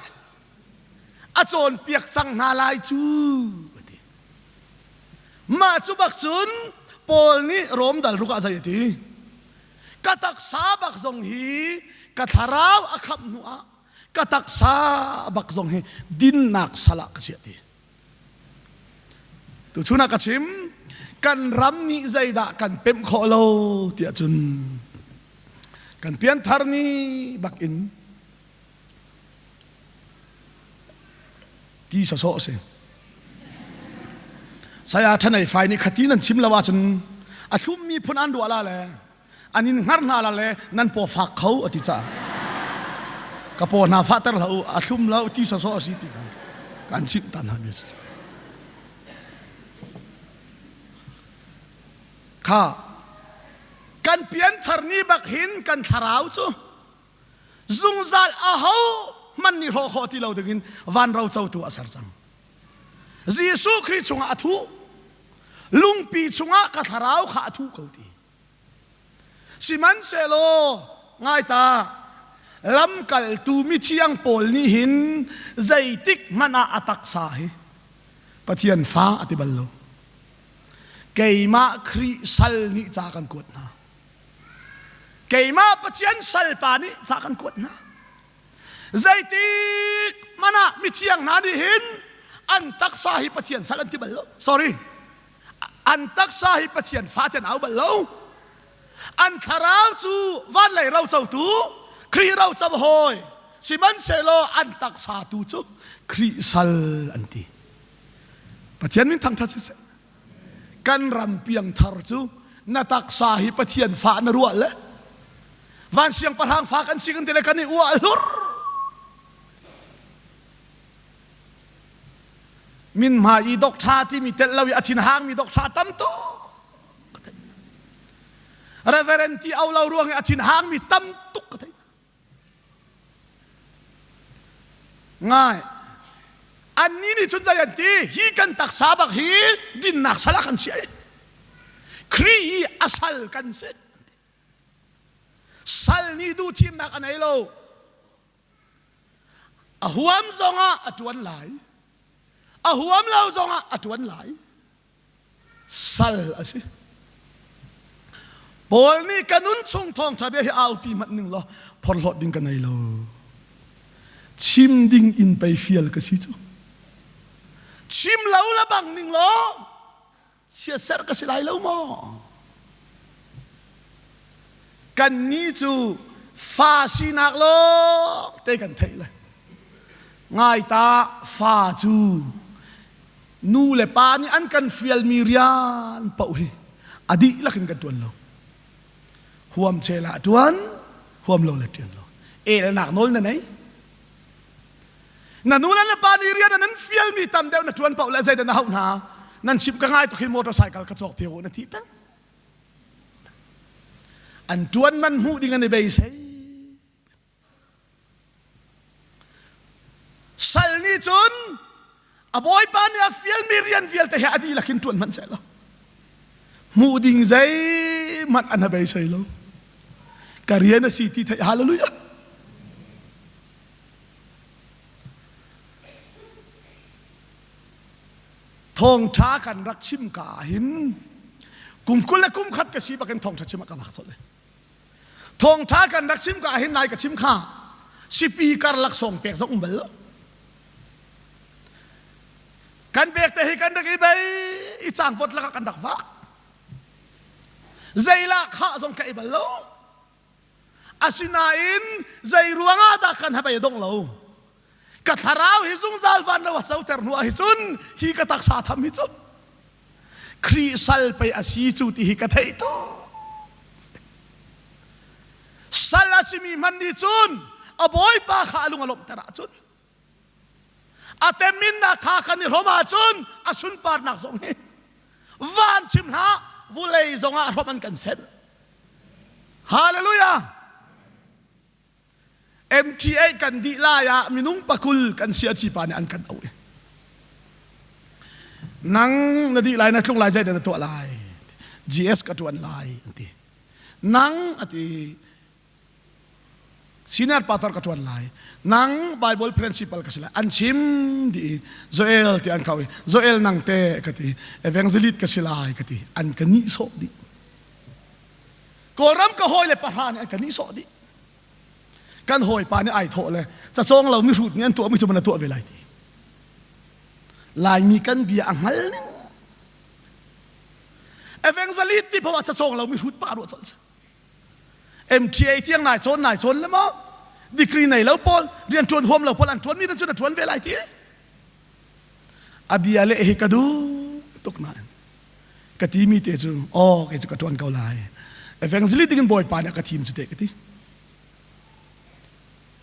A cawnpiak cang hna lai cu. Mah cu bak cun Paul nih Rom dal ruk ah zei a ti? Ka taksa bak zong hi ka thlarau a khamh hnu ah ka taksa bak zong hi dinnak sal ah ka chiah ti. Tuchun ah ka chim kan ram nih zeidah kan pemh khawh lo tiah cun kan pianthar ni bak in ti sawsawh a si. Saya Thanei Fai nih khati nan chim lo ahcun a thlummi phun an ruah la le an in hngar hna la le nan paw fak kho a ti caah ka paw hna fahter hlah u a thlum lo ti sawsawh a si ti kha kan chimh ta hna mi a si. Kha kan pianthar ni bak hin kan thlarau cu zungzal aho hmanh nih hrawh khawh ti lo dingin van ro cotu a ser cang. Jesuh Khrih chungah a thuh. Lungpi chungah ka thlarau kha a thuh ko ti. Sihmanhsehlaw ngai ta lamkaltu mithiang pawl nih hin zeitik hmanh ah a taksa hi Pathian fa a ti bal lo. Keimah Khrih sal nih ca kan kuat hna. Keimah Pathian salpa nih ca kan kuat hna. Zeitik hmanh ah mithiang hna nih hin an taksa hi Pathian sal an ti bal lo. Sorry. An taksa hi Pathian fa an au bal lo. An thlarau cu van lei rocotu Khrih roco hawi sihmanhsehlaw an taksa tu cu Khrih sal an ti. Pathian min thangṭhat siseh. Kan ram piangthar cu na taksa hi Pathian fa na ruah le van siangpahrang fa kan si kan ti le kan i uah hlur. Min hma i dokṭha timi telh lo i a thin hangmi dokṭha tam tuk. Reverend ti au lo ruang i a thin hangmi tam tuk ka theih. Ngai. Annih nih cun zei an ti? Hi kan taksa bak hi dinnak sal ah kan chiah i Khrih i a sal kan si. Sal nih duhthimnak a nei lo. A huam zongah a ṭuan lai. A huam lo zongah a ṭuan lai. Sal a si. Paul nih ka nun chung thawngṭha bia hi aupi hmanh ning law phorhlawt ding ka nei lo. Chim ding in pei fial ka si cu. Chim lo la bang ning law siaserh ka si lai lo maw? Kannih cu fa sinak lawng te kan theih le. Ngai ta fa cu nu le pa nih an kan fialmi rian paoh hi a dihlak in kan ṭuan lo. Huam chel ah ṭuan, huam lo le ṭuan lo. Elnak nawl na nei. Na nu le na pa nih rian an fialmi tam deuh na ṭuan paoh le zeidah na hauh hna? Nan chimh ka ngai tuk hi motorcycle ka cawk piak u na ti peng. An ṭuan man hmuh ding an i beisei. Sal nih cun a bawipa nih a fialmi rian vialte he a dihlak in ṭuan hmanh seh law hmuh ding zeihmanh an beisei lo. Ka rian a si ti theih hallelujah. Thawngṭha kan rak chim ka ah hin kum 20 le kum khat ka si bakin thawngṭha chim ah ka vak colh. Thawngṭha kan rak chim ka ah hin nai ka chim kha sipi karlak sawng pek zong um bal lo. Kan pek te hi kan rak i bei i cangvot lakah kan rak vak. Zeilah khah zong ka i bal lo. Asinain zei ruangah dah kan habei a dong lo. Ka thlarau hi zungzal van lo a coter hnu ah hi cun hi ka taksa tham hi cu Khrih sal pei a si cu ti hi ka theih tuk. Sal a simi hmanh nih cun a bawipa kha a lung a lawmhter ahcun a teminnak kha kan i hrawm ahcun a sunparnak zong hi van chim hlah vulei zongah hrawm an kan senh. Hallelujah! MTA kan dih lai ah minung pakul kan si a cipa nih an kan auh i nang na dih lai na tlung lai zeidah na tuah lai GS ka tuan lai an ti nang ati senior pastor ka tuan lai nang Bible principal ka si lai an chim di Joel ti an kau i Joel nang te ka ti evangelist ka si lai ka ti an ka nih sawh dih Kawlram ka hawi le pahra nih an ka nihsawh dih. Kan hawipa nih ai thawh le cacawng lo mihrut nih an tuah mi cu na tuah ve lai ti. Laimi kan bia a hngal ning. Evangelist ti poah cacawng lo mihrut pa ruah colh. MTA tiang nai cawn nai cawn le maw degree nei lo pawl rian ṭuan huam lo pawl an ṭuan mi na cu na ṭuan ve lai ti. A bia le hi ka duh tuk nain ka timi te cu aw kei cu ka ṭuan ko lai evangelist ding in bawipa nih a ka thim cu te ka ti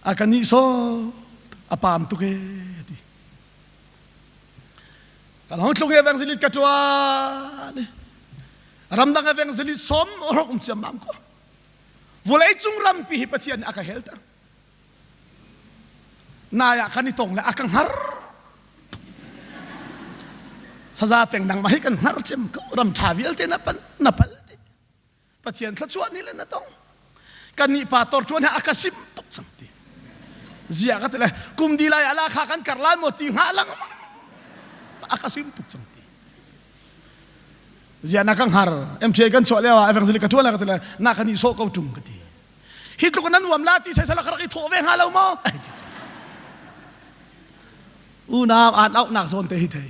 a ka nih so a paam tuk e ti ka long tlung evangelist ka ṭuan ramdang evangelist som rok um ciam mam ko vulei cung rampi hi pathian nih a ka helter Nai ah kan i tong le a ka hngar. Saza peng nangmah hi kan hngar cem ko. Ram ṭha vialte na pan na pal ti. Pathian thluachuah ni le na tong. Kan nih pa tor ṭuan he a ka sim tuk cang ti. Zia ka ti le kum di lai ala kha kan kar lai maw ti hnga lengmang. A ka sim tuk cang ti. Zia na ka hngar. MTA kan chuah lio ah evangelist ka ṭuan la ka ti le na ka nih sawh ko ṭung ka ti. Hi tluk nan uam la ti sai sala ka rak i thawh ve hnga lo maw? Unau aan auhnak zawn te hi thei.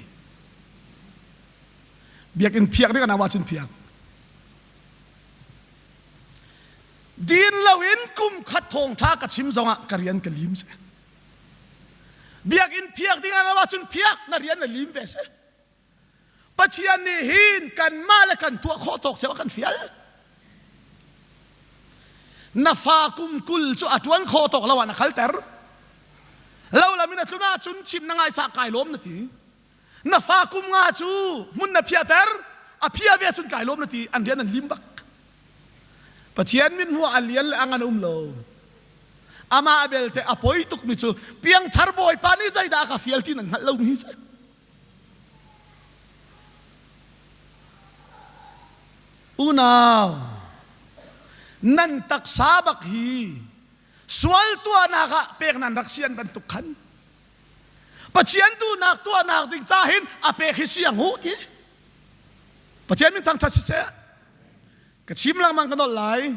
Biakinn phiak ding an cun phiak. Din loin kum khat thawngtha ka chim zongah ka rian ka lim se. Biakinn phiak ding an cun phiak na rian na lim ve se. Pathian nih hin kanmah le kan tuah khawh tawk cio a kan fial. Na fa kum 20 cu a ṭuan khawh tawk lo ah na khalter. Lo lam in a tlun ahcun chim na ngai cah kai lawm na ti. Na fa kum nga cu hmun na phiahter, a phia ve cun kai lawm na ti, an rian an lim bak. Pathian min hmuh a lian le a ngan um lo. Amah belte a poi tukmi cu piangthar bawipa nih zeidah a ka fial ti nan hngalh lomi hi si. Unau, nan taksa bak hi sual tuahnak ah pek nan rak sian bantuk khan Pathian duhnak tuahnak ding ca hin a pek hi siang u ti. Pathian min thangṭhat si seh. Ka chim lengmang ka nolh lai.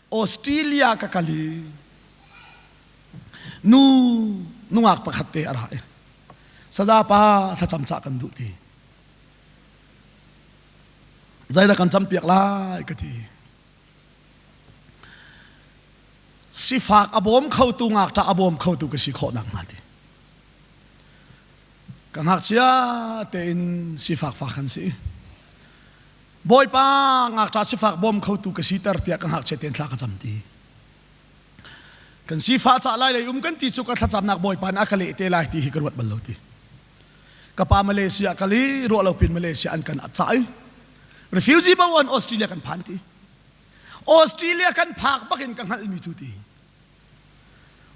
Australia ka kal i nu nungak pakhat te a ra i saza pa thlacam cah kan duh ti. Zeidah kan campiak lai ka ti. Sifak a bawm khotu ngakṭah a bawm khotu ka si khawh nakhnga ti. Ka ngakchia tein sifak fa kan si. Bawipa ngakṭa sifak bawm khotu ka siter tiah ka ngakchia tein thla ka cam ti. Kan sifah cah lai lei um kan ti cu ka thlacamnak Bawipa nih a ka leh te lai ti hi ka ruat bal lo ti. Ka pa Malaysia kal i ruah lo pin Malaysia an kan cah i refugee bo an Australia kan phan ti. Australia kan phak bakin ka hngalhmi cu ti.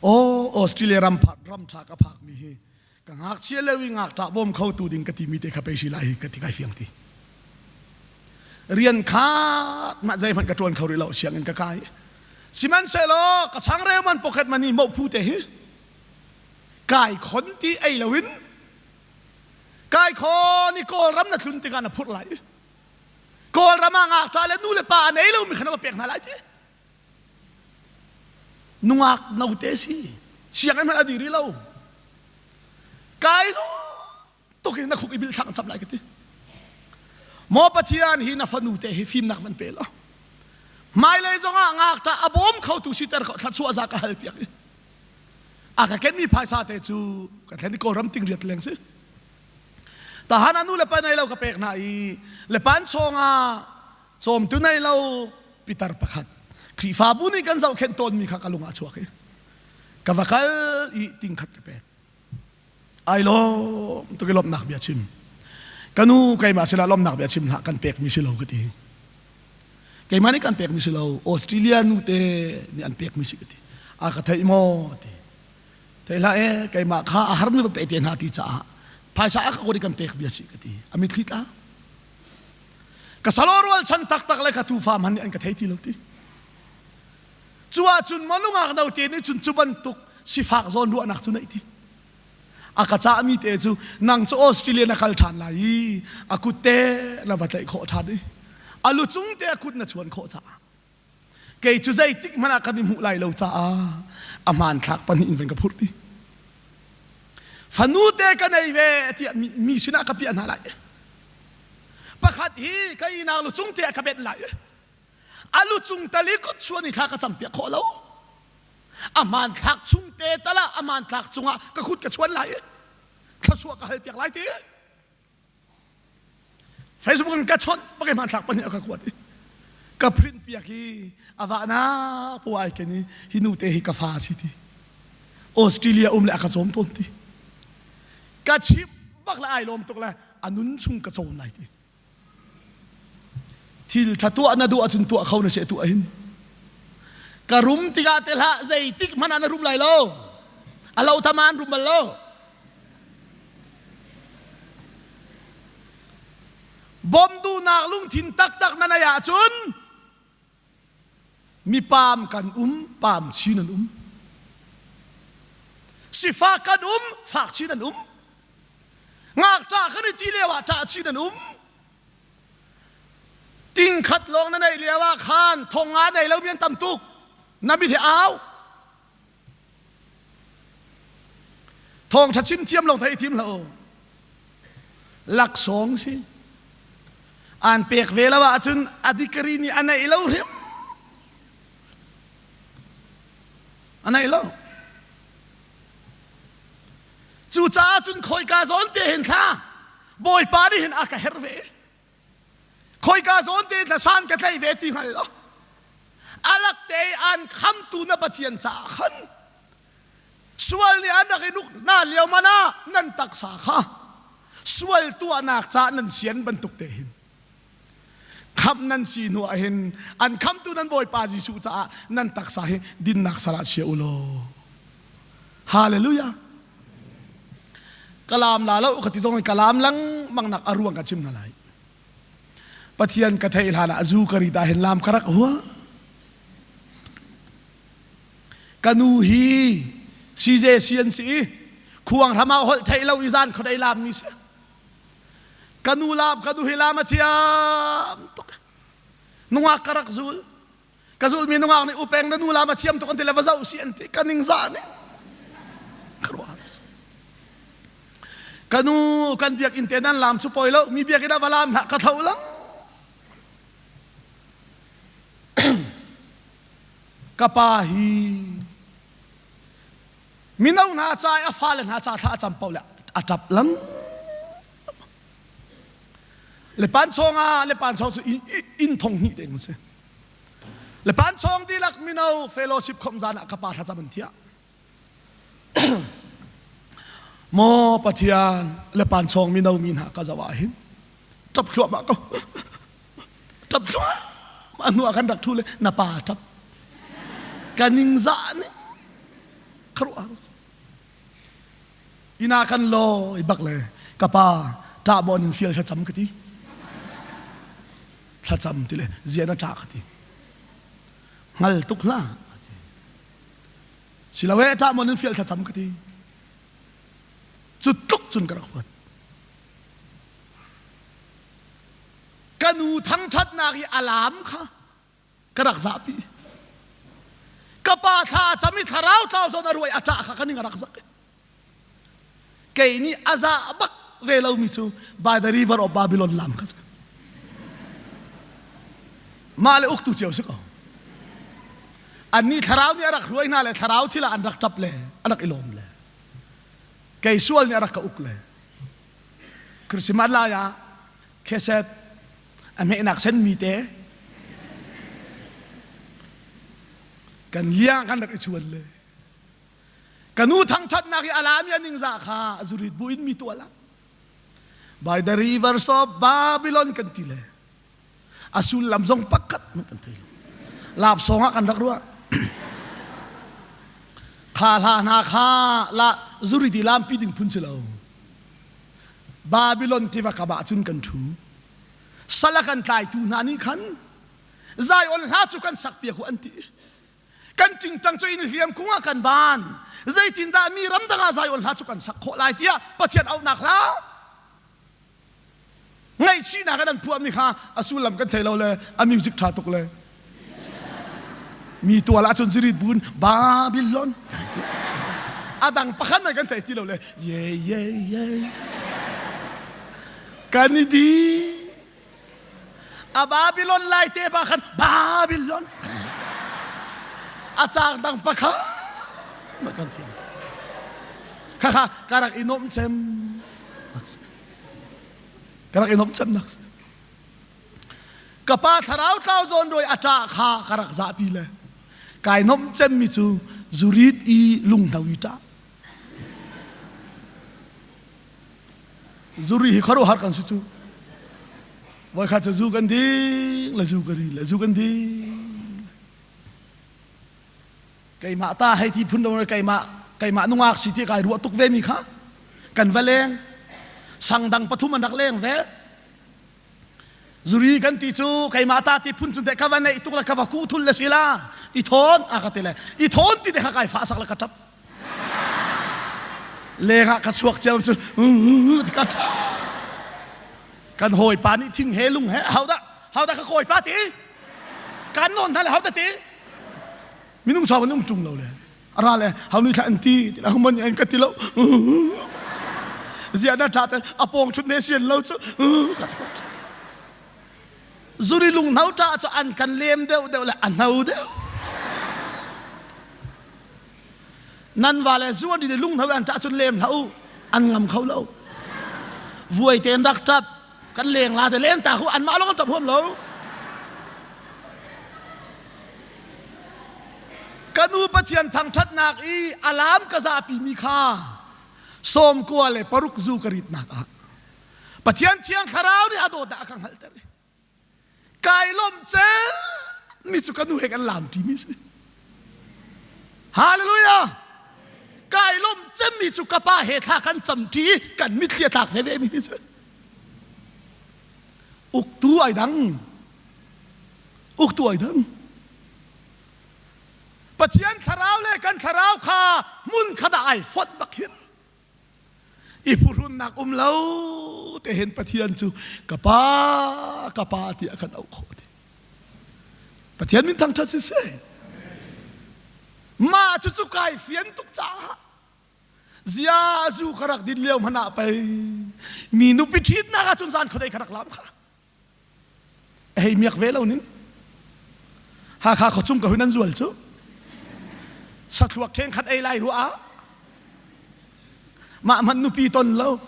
Oh, Australia ram ram ṭha ka phakmi hi ka ngakchia lio i ngakṭah bawm khotu ding ka timi te kha pei si lai hi ka ti kai fiang ti. Rian kha mah zeihmanh ka ṭuan kho rih lo sianginn ka kai. Sihmanhsehlaw ka changreu man pocket money mo phu te hi kai khon ti ei loin kai khon i Kawlram na tlun tikah na phurh lai. Kawlram ah ngakṭah le nu le pa a nei lomi kha na va pek hna lai ti. Nungak note si. Sianginn hmanh a dih rih lo. Kai tuk in na khuk i bil thlang chap lai ka ti. Maw Pathian hi na fanu te hi fimnak van pe law. Hmailei zongah ngakṭah a bawm khotu siter kho thluachuah za ka hal piak i. A ka kenmi phaisa te cu ka thlen i Kawlram tingriat leng si. Tahan a nu le pa nei lo ka pek hna i le pan chawngah cawmtu nei lo pitar pakhat Khrihfabu nih kan zohkhenh tawnmi kha ka lung ah chuak i ka va kal i tingkhat ka pek. Ai lawm tuk i lawmhnak bia chim. Ka nu keimah sila lawmhnak bia chim hlah kan pekmi si lo ka ti. Keimah nih kan pekmi si lo Australia nu te nih an pekmi si ka ti. A ka theih maw ti. Thei hlah e keimah kha a harmi va pe te hna ti caah phaisa a ka kuat i kan pek bia si ka ti. A mitthli tla. Ka salo rual chan taktak le ka tufa hmanh nih an ka thei ti lo ti. Cu ahcun maw nungak note nih cun cu bantuk sifak zawn ruahnak cu neih ti. A ka cahmi te cu nang cu Australia na kal ṭhan lai i a kut te na va tlaih khawh ṭhan i a lu cung te a kut na chuan khawh caah kei cu zeitik hmanh ah kan i hmuh lai lo caah a hmanthlak pahnih in van ka phurh ti. Fanu te ka nei ve tiah mi sinah ka piah hna lai. Pakhat hi ka inak lu cung te ah ka benh lai. A lu cung tal i kut chuan i thla ka campiak khawh lo. A hmanthlak chung te tal ah a hmanthlak cungah ka kut ka chuan lai i thluachuah ka halpiak lai ti. Facebook in ka chawnh pakai hmanthlak pahnih a ka kuat i ka print piak i a vahna pu ai ken i hi nu te hi ka fa si ti. Australia um le a ka cawm tawn ti. Ka chim bak le ai lawm tuk le a nun chung ka cawm lai ti. Thil ṭha tuah na duh ahcun tuah kho na si tuah hin. Ka rum tikah te hlah zeitik hmanh ah na rum lai lo. A lo tama an rum bal lo. Bawm duhnak lungthin taktak na neih ahcun mi paam kan um, paam chin an um. Sifak kan um, fak chin an um. Ngakṭah kan i ti lio ah ṭah chin an um. Tingkhat lawng na neih lio ah khan thong nga nei lomi an tam tuk. Na mit he au. Thawngṭha chim thiam lawng thei i tim hlah u. Laksawng si. An pek ve lo ahcun a dikari nih a neih lo hrim. A neih lo. Cucaah cun khawika zawn te hin thla Bawipa nih hin a ka herh ve. Khawika zawn te thla san ka tlei ve ti hngal lo. Alak te an khamtu na Pathian caah khan sual nih an rak i nuk na lio man ah nan taksa kha sual tuahnak caah nan sian bantuk te hin khamh nan si hnu ah hin an khamtu nan Bawipa Jesuh caah nan taksa hi dinnak sal ah chia u law Hallelujah Kalam la lo ka ti zong in kalam lengmang nak a ruang ka chim hna lai Pathian ka theih hlan ah zu ka ri ta hin lam ka rak hua ka nu hi CJC an si i khuang hram ah holh theih lo i zan khuadei lam mi si Ka nu lam ka nu hi lam a thiam tuk. Nungak ka rak zul. Ka zulmi nungak nih upeng na nu lam a thiam tuk an ti le va zoh si an ti ka ning zah ning. Ka ruah. Ka nu kan biakinn te nan lam cu poi lo mi biakinn ah va lam hlah ka tho lang. Ka pa hi mino hna ca i a fale hna ca thla a cam paoh le a ṭap lang. Le pan chawng ah le pan chawng cu inn thong hnih ding si. Le pan chawng dihlak mino fellowship khom zan ah ka pa thlacam an thiah. Maw Pathian le pan chawng mino mi hna ka zoh ah hin ṭap thluahmah ko. Ṭap thluahmah hnu ah kan rak ṭhu le na pa ṭap. Ka ningzah ning kharuah Inn ah kan lawi bak le ka pa ṭah bawn in fial thlacam ka ti. Thlacam ti le zia na ṭah ka ti. Hngal tuk hlah ti. Silo e ṭah mawn in fial thlacam ka ti. Cu tluk cun ka rak huat. Ka nu thangṭhatnak i alam kha ka rak zahpi. Ka pa thla a cam i thlarau tlau zawn a ruai a ṭah kha ka ning a rak zak. Kei nih a zah bak ve lomi cu by the river of Babylon lam kha si. Mah le uktu cio si ko. Annih thlarau nih a rak hruai hna le thlarau thil ah an rak ṭap le a rak i lawm le kei sual nih a rak ka uk le Christmas lai ah kheset a hmehnak senmi te kan liang kan rak i chuan le ka nu thangthatnak i alami a ningzah kha zurit bu in mi tuah la by the rivers of Babylon kan ti le a sullam zong pakhat hmanh kan thei lo lap song ah kan rak ruah kha hla hna kha la zurit i lampi ding phun si lo Babylon tiva kam ah cun kan ṭhu sal a kan tlaitu hna nih khan Zion hla cu kan sak piak u an ti kan tingtang cu in hliam kung ah kan ban zeitindah mi ramdang ah Zion hla cu kan sak khawh lai tiah Pathian auhnak hla ngaihchihnak in an phuahmi kha a sullam kan thei lo le a music ṭha tuk le mi tual ahcun zirit bun Babylon a dang pakhat man kan thei ti lo le ye ye ye kan i di a Babylon lai te pa khan Babylon a caang dang pakhat kan thiam kha kha ka rak i nuam cem ka rak i nuam cem nak ka pa thlarau tlau zawn roi a ṭah kha ka rak zahpi le kai nuam cem mi cu zurit i lunghno i ṭah Zuri hi khuaruahhar kan si cu. Voikhat cu zu kan ding le zu ka ri le zu kan ding. Keimah ta hei ti phun lo keimah keimah nungak si ti kai ruah tuk ve mi kha kan va leng sang dang pathum an rak leng ve zuri kan ti cu keimah ta ti phun cun te ka va neih tuk le ka va ku thul le sila i thawn a ka ti le i thawn ti te kha kai fa sak le ka tap Lengah ka chuak cio cu ka kan hawipa nih thing he lung he hodah hodah ka kawipa ti kan nawn hna le hodah ti minung chawng an um ṭung lo le ara le hau ni thla an ti ti la mon an ka ti lo zia na ṭha te a pawng chut ne sian lo cu ka Zuri lunghno ṭah cu an kan lem deuh deuh le a hno deuh. Nan va le zu an lunghno an ṭah cun lem hlah u an ngam kho lo. Vuai tein rak ṭap kan leng la te leng ta khu anmah lawng ṭap huam lo. Ka nu Pathian thangṭhatnak i alam ka zapi mi kha 96 zu ka ritnak ah Pathian thiang thlarau nih a dawt a ka hngalhter i kai lawmh mi cu ka nu he kan lam ṭi mi si. Hallelujah! Kai lawmh cemmi cu ka pa he thla kan cam ṭi i kan mitthli a tlak veve mi si. Uktu ai dang. Uktu ai dang. Pathian thlarau le kan thlarau kha hmun khat ah ai fonh bak hin i phuhrunnak um lo te hin Pathian cu ka pa ka pa tiah kan auh khawh ti Pathian min thangṭhat si seh mah cu cu kai fian tuk caah zia zu ka rak din lio hmanh ah pei mi nupi ṭhitnak ah cun zan khuadei ka rak lam kha hei miak ve lo ning Hakha khuachung ka hun an zual cu sathluak kheng khat ei lai ruah ah mah hmanh nupi ton lo.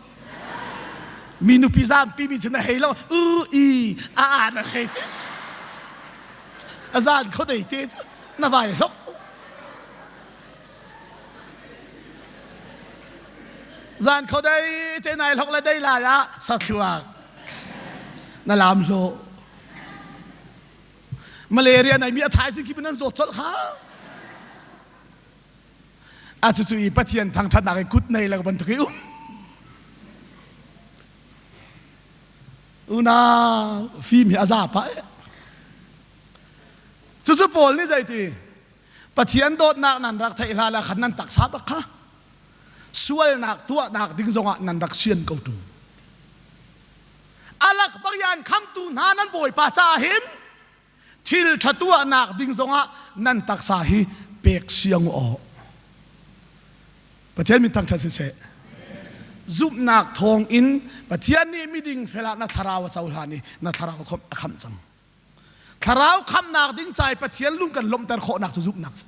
Mi nupi zaampi mi cu na hei lo u i a a na hei te. A zan khodei te cu na vai hlok. Zan khodei te nai hlok le dei lai ah sathluak na lam hlawh. Malaria nei mi a thaizing khi nan zawt colh kha. A cucu i Pathian thangṭhatnak i kut nei lo bantuk i um. Unau fim hi a za pah eh. Cucu Paul nih zeiti Pathian dawtnak nan rak theih hlan ah khan nan taksa bak kha sualnak tuahnak ding zongah nan rak sian ko ṭung. Alak bak i an khamtu hna nan Bawipa caah hin thil ṭha tuahnak ding zongah nan taksa hi pek siang aw. Pathian min thangṭhat siseh. Zumhnak thawng in Pathian nih miding fel ah na thlarau a cohlan i na thlarau a khamh cang. Thlarau khamhnak ding ca i Pathian lung kan lawmhter khawhnak cu zumhnak si.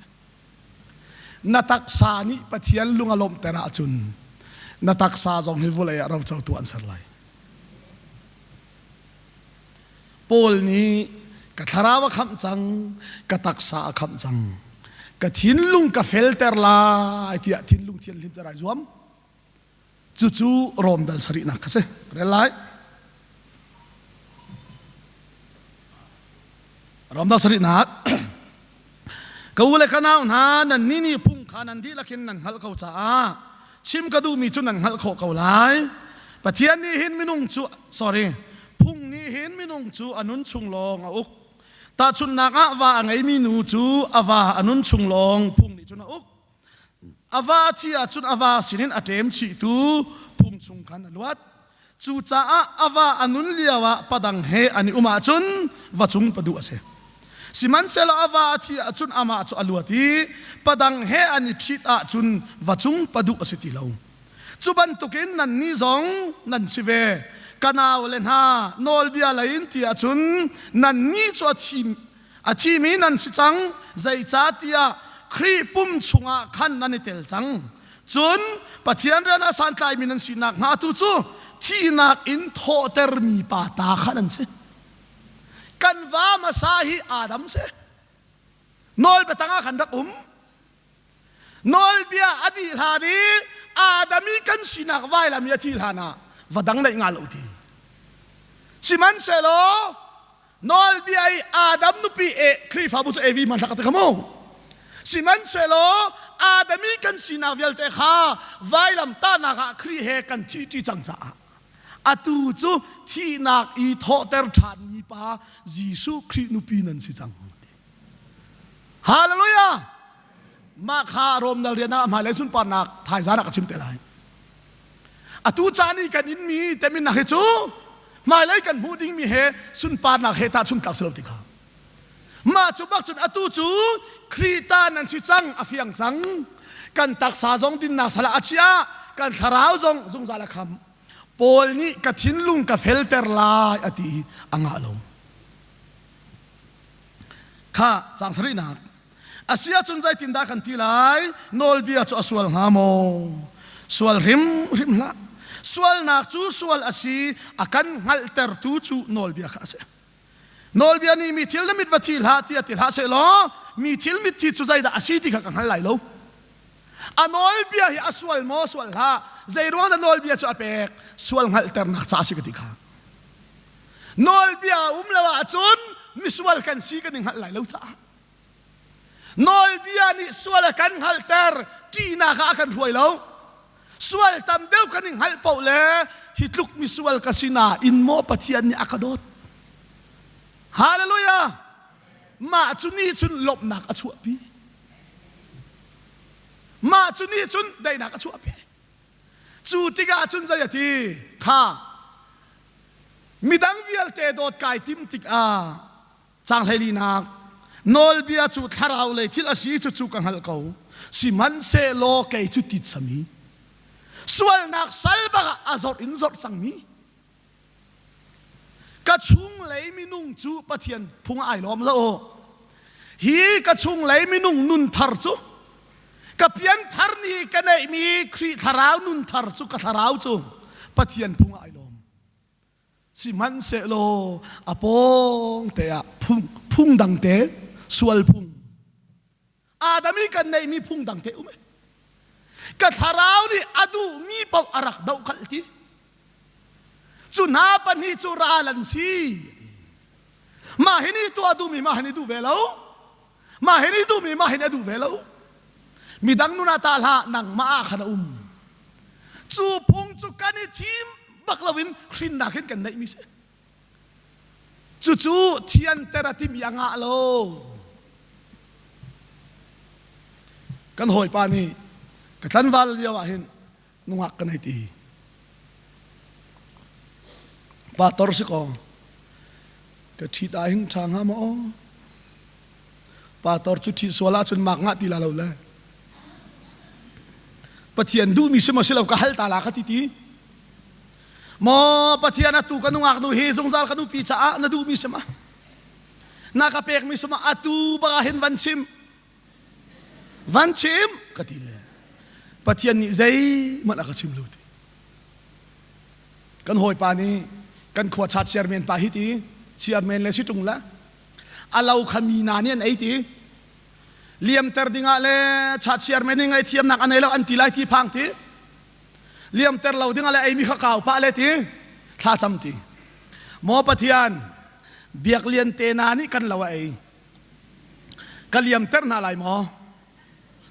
Na taksa nih Pathian lung a lawmhter ahcun na taksa zong hi vawlei ah rocotu an ser lai. Paul nih ka thlarau a khamh cang, ka taksa a khamh cang, ka thinlung ka felter lai tiah thinlung thianhlimter ai zuam. Cucu Rom dal sarihnak kha si. Rel lai. Rom dal sarihnak. Ka u le ka nau hna, nannih nih phung kha nan dihlak in nan hngalh ko caah chim ka duhmi cu nan hngalh khawh ko lai. Pathian nih hin minung cu sorry, phung nih hin minung cu a nun chung lawng a uk. Tahchunhnak ah va a ngeimi nu cu a va a nun chung lawng phung nih cun a uk. A va a thih ahcun a va sinin a ṭem chihtu phung chung khan a luat. Cucaah a va a nun lioah padang he an i um ahcun va cung paduh a si. Sihmanhsehlaw a va a thih ahcun amah cu a luat i padang he an i ṭhit ahcun va cung paduh a si ti lo. Cu bantukin nannih zong nan si ve. Ka naule hna, nawlbia lei in ti ahcun nannih cu a thi A thimi nan si cang, zeicahtiah Khrih pum chungah khan nan i tel cang. Cun Pathian rian ah santlaimi nan si nakhnga tu cu thihnak in thawhtermi pa ta kha nan si. Kan va hmasa hi Adam si. Nawlbia tangah khan rak um. Nawlbia a dih hlan i Adam i kan sinak vailam i a thih hlan ah va dang neih nga lo ti. Sihmanhsehlaw nawlbia i Adam nupi e Khrihfabu cu Evi hmanthlak a ti kha mu. Sihmanhsehlaw Adam i kan sinak vialte kha vailam tahnak ah Khrih he kan thihṭi cang caah atu cu thihnak i thawhter ṭhanmi pa Jesuh Khrih nupi nan si cang. Hallelujah! Mah kha Rom dal rian ah hmailei sunparnak thaizan ah ka chim te lai. Atu caan i kan inmi teminnak hi cu hmailei kan hmuh dingmi he sunparnak he tahchun tlak si lo ti kha. Mah cu bak cun atu cu Khrih ta nan si cang a fiang cang. Kan taksa zong dinnak salah a chia, kan thlarau zong zungzal a kham. Paul nih ka thinlung ka felter lai a ti a ngah lo. Kha caang sarihnak. A si ahcun zeitindah kan ti lai? Nawlbia cu a sual hnga maw? Sual hrimhrim hlah. Sualnak cu sual a si, a kan hngalhtertu cu nawlbia kha a si. Nawlbia nih mi thil na mit va thi hlah tiah ti hlah sehlaw mi thil mit thi cu zeidah a si ti kha ka hngal lai lo. A nawlbia hi a sual maw sual hlah? Zei ruang dah nawlbia cu a pek? Sual hngalhternak ca a si ka ti kha. Nawlbia um lo ahcun misual kan si kan i hngalh lai lo caah. Nawlbia nih sual a kan hngalhter, ṭihnak ah a kan hruai lo. Sual tam deuh kan i hngalh paoh le hi tluk misual ka si nain maw Pathian nih a ka dawt. Hallelujah! Mah cu nih cun lawmhnak a chuahpi. Mah cu nih cun daihnak a chuahpi. Cu tikah cun zei a ti? Kha midang vialte dawt kai tim tikah caang hleilinak nawlbia cu thlarau lei thil a si cucu ka hngalh ko sihmanhsehlaw kei cu titsami sualnak sal bak ah a zawrh in zawrh cangmi Ka chunglei minung cu Pathian phung ai lawm lo. Hi ka chunglei minung nun thar cu ka pianthar ni ka neihmi Khrih thlarau nun thar cu ka thlarau cu Pathian phung ai lawm. Sihmanhsehlaw a pawng te ah phung, phung dang te, sual phung. Adam i kan neihmi phung dang te um e. Ka thlarau nih a duhmi paoh a rak dohkalh ti. Cu hna pahnih cu ral an si. Mah hi nih tuah duhmi mah hi nih duh ve lo. Mah hi nih duhmi mah hi nih a duh ve lo. Midang nun ah tah hlah nangmah ah khan a um. Cu phung cu kan i thim bak loin hrinnak in kan neihmi si. Cucu thianter a timi a ngah lo. Kan hawipa nih ka tlanval lio ah hin nungak ka nei ti. Pa tor si ko. Ka ṭhit ah hin ṭha hnga maw? Pa tor cu ṭhit sual ahcun mak ngah ti la lo le. Pathian duhmi si maw si lo ka hal ta la ka ti ti. Maw Pathian atu ka nungak nu hi zungzal ka nupi caah na duhmi si ma? Na ka pekmi si ma atu baka hin van chim. Van chim ka ti le. Pathian nih zeihmanh a ka chim lo ti. Kan hawipa nih kan khua cha chairman pa hi ti chairman le si ṭung la a lo kha mi na nih an ei ti liamter dingah le cha chairman nih ngaihthiamnak a nei lo an ti lai ti phang ti liamter lo dingah le ei mi kha kau pah le ti thla cam ti maw Pathian biak lian te na nih kan lo a ei ka liamter hna lai maw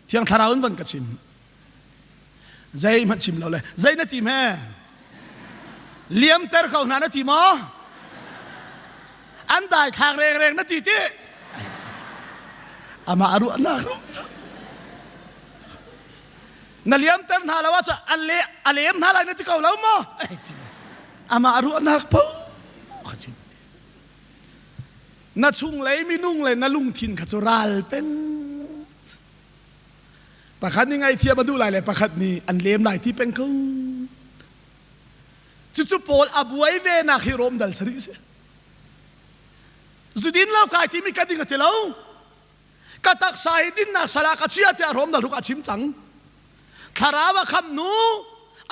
Thiang Thlarau in van ka chim. Zeihmanh chim lo le zei na ti hme? Liamter ko hna na ti maw? An dai thlak rengreng na ti ti? Amah a ruahnak na liamter hna lo ahcun a le a lem hna lai na ti ko lo maw? Amah a ruahnak po kha chim. Na chunglei minung le na lungthin kha cu ral peng. Pakhat nih ngaihthiam a duh lai le pakhat nih an lem lai ti peng ko. Cucu Paul a buai ve nak hi Rom dal sarih si. Zudin lo kai timi ka ding a ti lo. Ka taksa hi dinnak sal ah ka chia tiah Rom dal ruk a chim cang. Thlarau a khamh hnu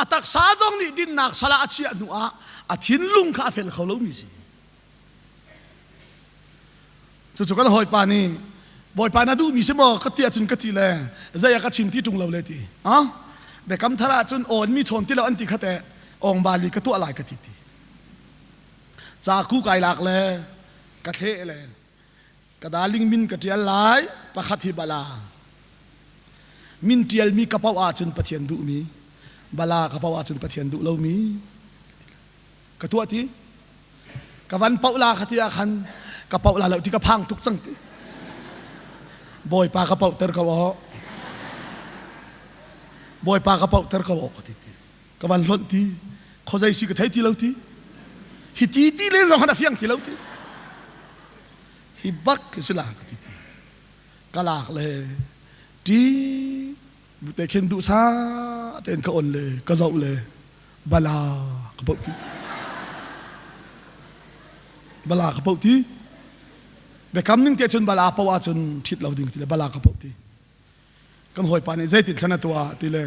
a taksa zong nih dinnak sal ah a chiah hnu ah a thinlung kha a fel kho lomi si. Cucu kan hawipa nih Bawipa na duhmi si maw ka ti ahcun ka ti le zei ah ka chim ti ṭung lo le ti. Ah biakam thar ahcun awn mi chawn ti lo an ti kha teh ong bali ka tuah lai ka ti ti. Caku kai lak le ka thleh le ka darling min ka ṭial lai pakhat hi bala. Min ṭialmi ka paoh ahcun Pathian duhmi bala ka paoh ahcun Pathian duh lomi ka tuah ti ka van poh la kha ti ah khan ka poh la lo ti ka phang tuk cang ti bawipa ka poh ter ko aw bawipa ka poh ter ko aw ka ti ti ka van hlonh ti khozei si ka thei ti lo ti hi ti ti len zong khan a fiang ti lo ti hi bak si la ka ti ti ka lak le ti te khin duh sa tein ka on le ka zoh le bala ka poh ti bala ka poh ti biakam ning te cun bala poh ahcun ṭhit lo ding ti le bala ka poh ti kan hawipa nih zeitin thlan a tuah ti le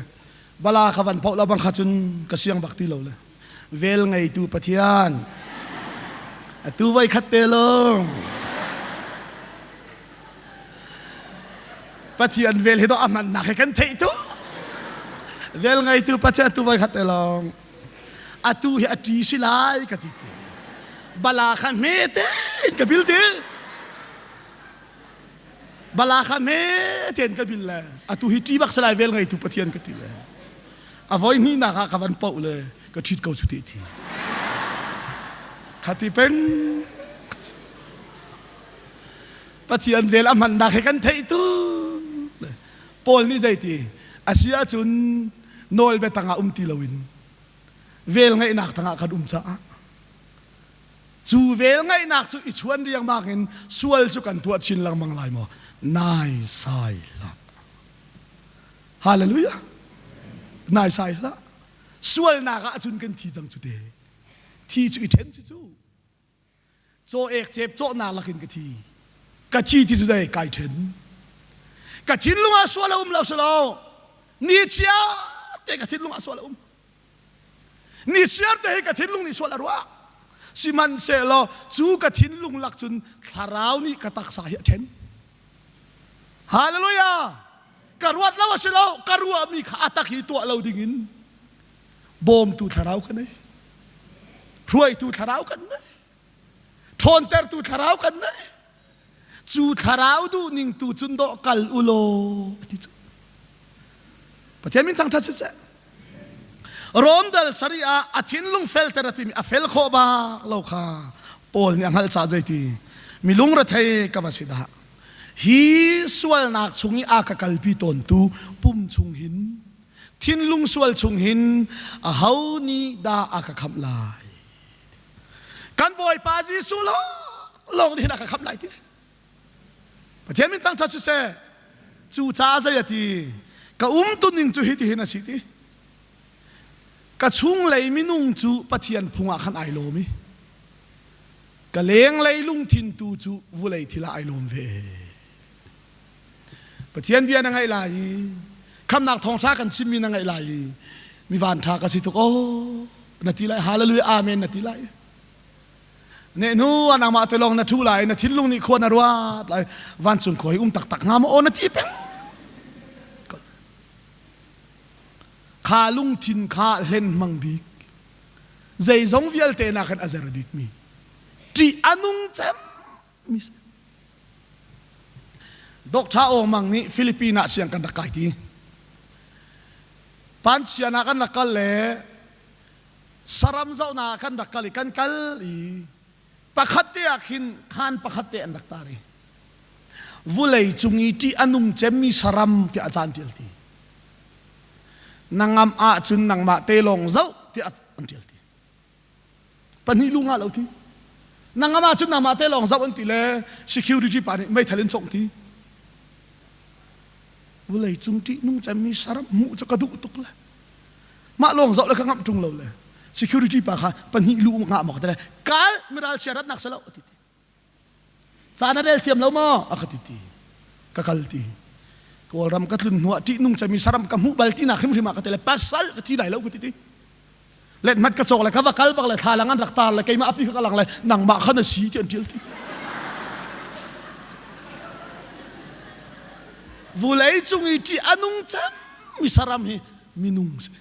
bala kha van poh lo bang kha cun ka siang bak ti lo le vel ngeitu Pathian atu voi khat te lo Pathian vel hi do a hmannak hi kan theih tu vel ngeitu Pathian atu voi khat te lawng atu hi a ṭi si lai ka ti ti bala kha hme tein ka bil ti bala kha hme tein ka bil le atu hi ṭi bak si lai vel ngeitu Pathian ka ti le a voi hnihnak ah ka van poh le ka ṭhit ko cu te ti khati peng Pathian vel a hmannak hi kan theih tu Paul nih zeiti a si ahcun nawlbia tangah um ti loin vel ngeihnak tangah kan um caah cu vel ngeihnak cu i chuan riangmang in sual cu kan tuah chin lengmang lai maw nai sai hlah hallelujah nai sai hlah sualnak ah cun kan thi cang cu te thi cu i ṭhen si cu Caw ek cep cawhnak lakin ka thi. Ka thi ti cu dei kai ṭhen. Ka thinlung ah sual a um lo si lo. Ni chiar te ka thinlung ah sual a um. Ni chiar te hi ka thinlung nih sual a ruah. Sihmanhsehlaw cu ka thinlung lak cun thlarau nih ka taksa hi a ṭhen. Hallelujah! Ka ruat lo a si lo, ka ruahmi kha a tak hi tuah lo dingin bawmtu thlarau ka nei. Hruaitu thlarau kan nei. Ṭhawntertu thlarau kan nei. Cu thlarau duhning tu cun dawh kal u law ti cu. Pathian min thangṭhat siseh. Rom dal sari ah a thinlung felter a timi a fel khawh bak lo kha Paul nih a hngalh caah zeiti mi lungrethei ka va si dah. Hi sualnak chung i a ka kalpi tawntu pum chung hin thinlung sual chung hin aho nih dah a ka khamh lai? Kan Bawipa Jesuh lawng lawng nih hin a ka khamh lai ti. Pathian min thangṭhat siseh. Cu caah zei a ti? Ka umtuning cu hitihin a si ti. Ka chunglei minung cu Pathian phung ah khan ai lawm i ka lenglei lungthin tu cu vulei thil ah ai lawm ve. Pathian bia na ngaih lai i khamnak thawngṭha kan chimmi na ngaih lai i mi vanṭha ka si tuk aw na ti lai hallelujah amen na ti lai ne hnu ah nangmah te lawng na ṭhu lai na thinlung nih khua na ruat lai vancung khua hi um taktak hnga maw aw na ti peng kha lungthin kha hlen hmang bik zeizong vialte nak in a zer bik mi ṭih a nung cem mi si Doctor Aung Mang nih Philippines ah siang kan rak kai ti. Panchian ah kan rak kal le saram zohnak ah kan rak kal i kan kal i pakhat te ah khin khan pakhat te an rak tar i vulei cung i ṭih a nung cemmi saram tiah a caan ṭial ti. Na ngam ahcun nangmah te lawng zoh tiah an ṭial ti. Pahnih lu ngah lo ti. Nangam ahcun nangmah te lawng zoh an ti le security pa nih meithal in congh ti. Vawlei cung ṭih nung cemmi saram hmuh cu ka duh tuk le mah lawng zoh le ka ngamh ṭung lo le security pa kha pahnih lu ngah maw ka ti le kal miral sia ratnak si lo ti ti. Ca na rel thiam lo maw? A ka ti ti. Ka kal ti. Kawlram ka tlun hnuah ṭihnung cemi saram ka hmuh bal tinak hrimhrim ah ka ti le pasal ka thi lai lo ka ti ti. Let mat ka cawk le ka va kal bak le thlalang an rak tar le keimah api ka lang le nangmah kha na si ti an ṭial ti. Vulei cung i ṭih a nung cem mi saram hi minung si.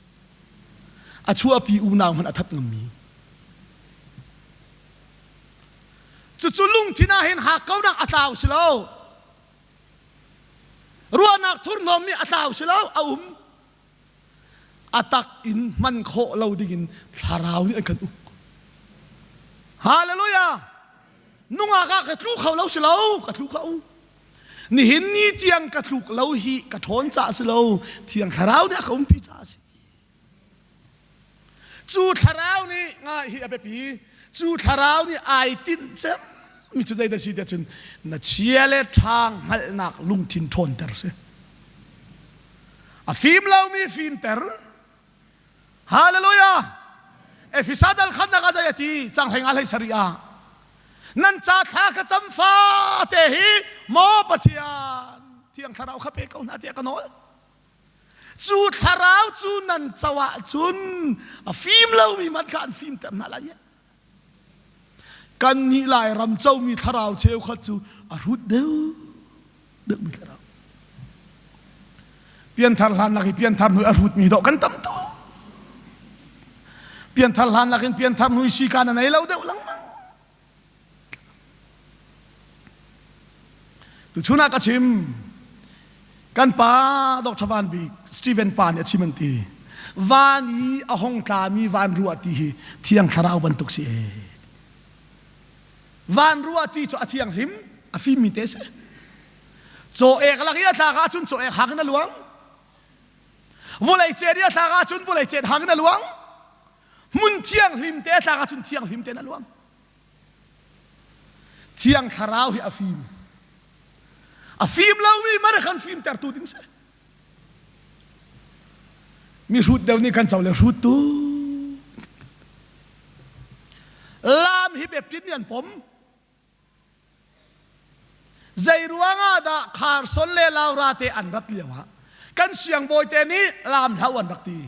A chuahpi unau hmanh a that ngammi. Cucu lungthin ah hin hakkaunak a tlau si lo. Ruahnak thurhnawm nih a tlau si lo, a um. A tak in hman khawh lo dingin thlarau nih an kan uk. Hallelujah! Nungak ah ka tlu kho lo si lo, ka tlu kho. Nihin ni tiang ka tluk lo hi ka ṭhawn caah si lo, Thiang Thlarau nih a ka umpi caah a si. Cu thlarau nih nga hi a biapi. Cu thlarau nih ai tinh cem mi cu zeidah si tiah cun na chia le ṭha hngalhnak lungthin ṭhawnter si. A fim lomi fimter. Hallelujah! Efesa dal khat nak ah zei a ti cang hlei nga hlei sarih ah nan ca thla ka cam fa te hi maw Pathian thiang thlarau kha pe ko hna tiah ka nawl. Cu thlarau cu nan co ahcun a fim lomi hmanh kha an fimter hna lai. Kannih Lairam comi thlarau cheukhat cu a hrut deuh deuhmi thlarau. Pianthar hlan lak i pianthar hnu a hrutmi dawh kan tam tuk. Pianthar hlan lak in pianthar hnu i sikan a nei lo deuh lengmang. Tuchun ah ka chim. Kan pa Dr. Van Bik Stephen pa nih a chim an ti. Van i a hong tlami van ruah ti hi thiang thlarau bantuk si e. Van ruah ti cu a thianghlim, a fimmi te si. Caw ek lak i a tlak ahcun caw ek hak in a luang. Vulei cet i a tlak ahcun vulei cet hak in a luang. Hmun thianghlim te a tlak ahcun thianghlim tein a luang. Thiang Thlarau hi a fim. A fim lomi man a kan fimtertu ding si. Mi hrut deuh nih kan co le hrut tu. Lam hi Baptist nih an pom. Zei ruangah dah Carson le Laura te an rat lio ah kan siangbawi te nih laam hlah an rak ti.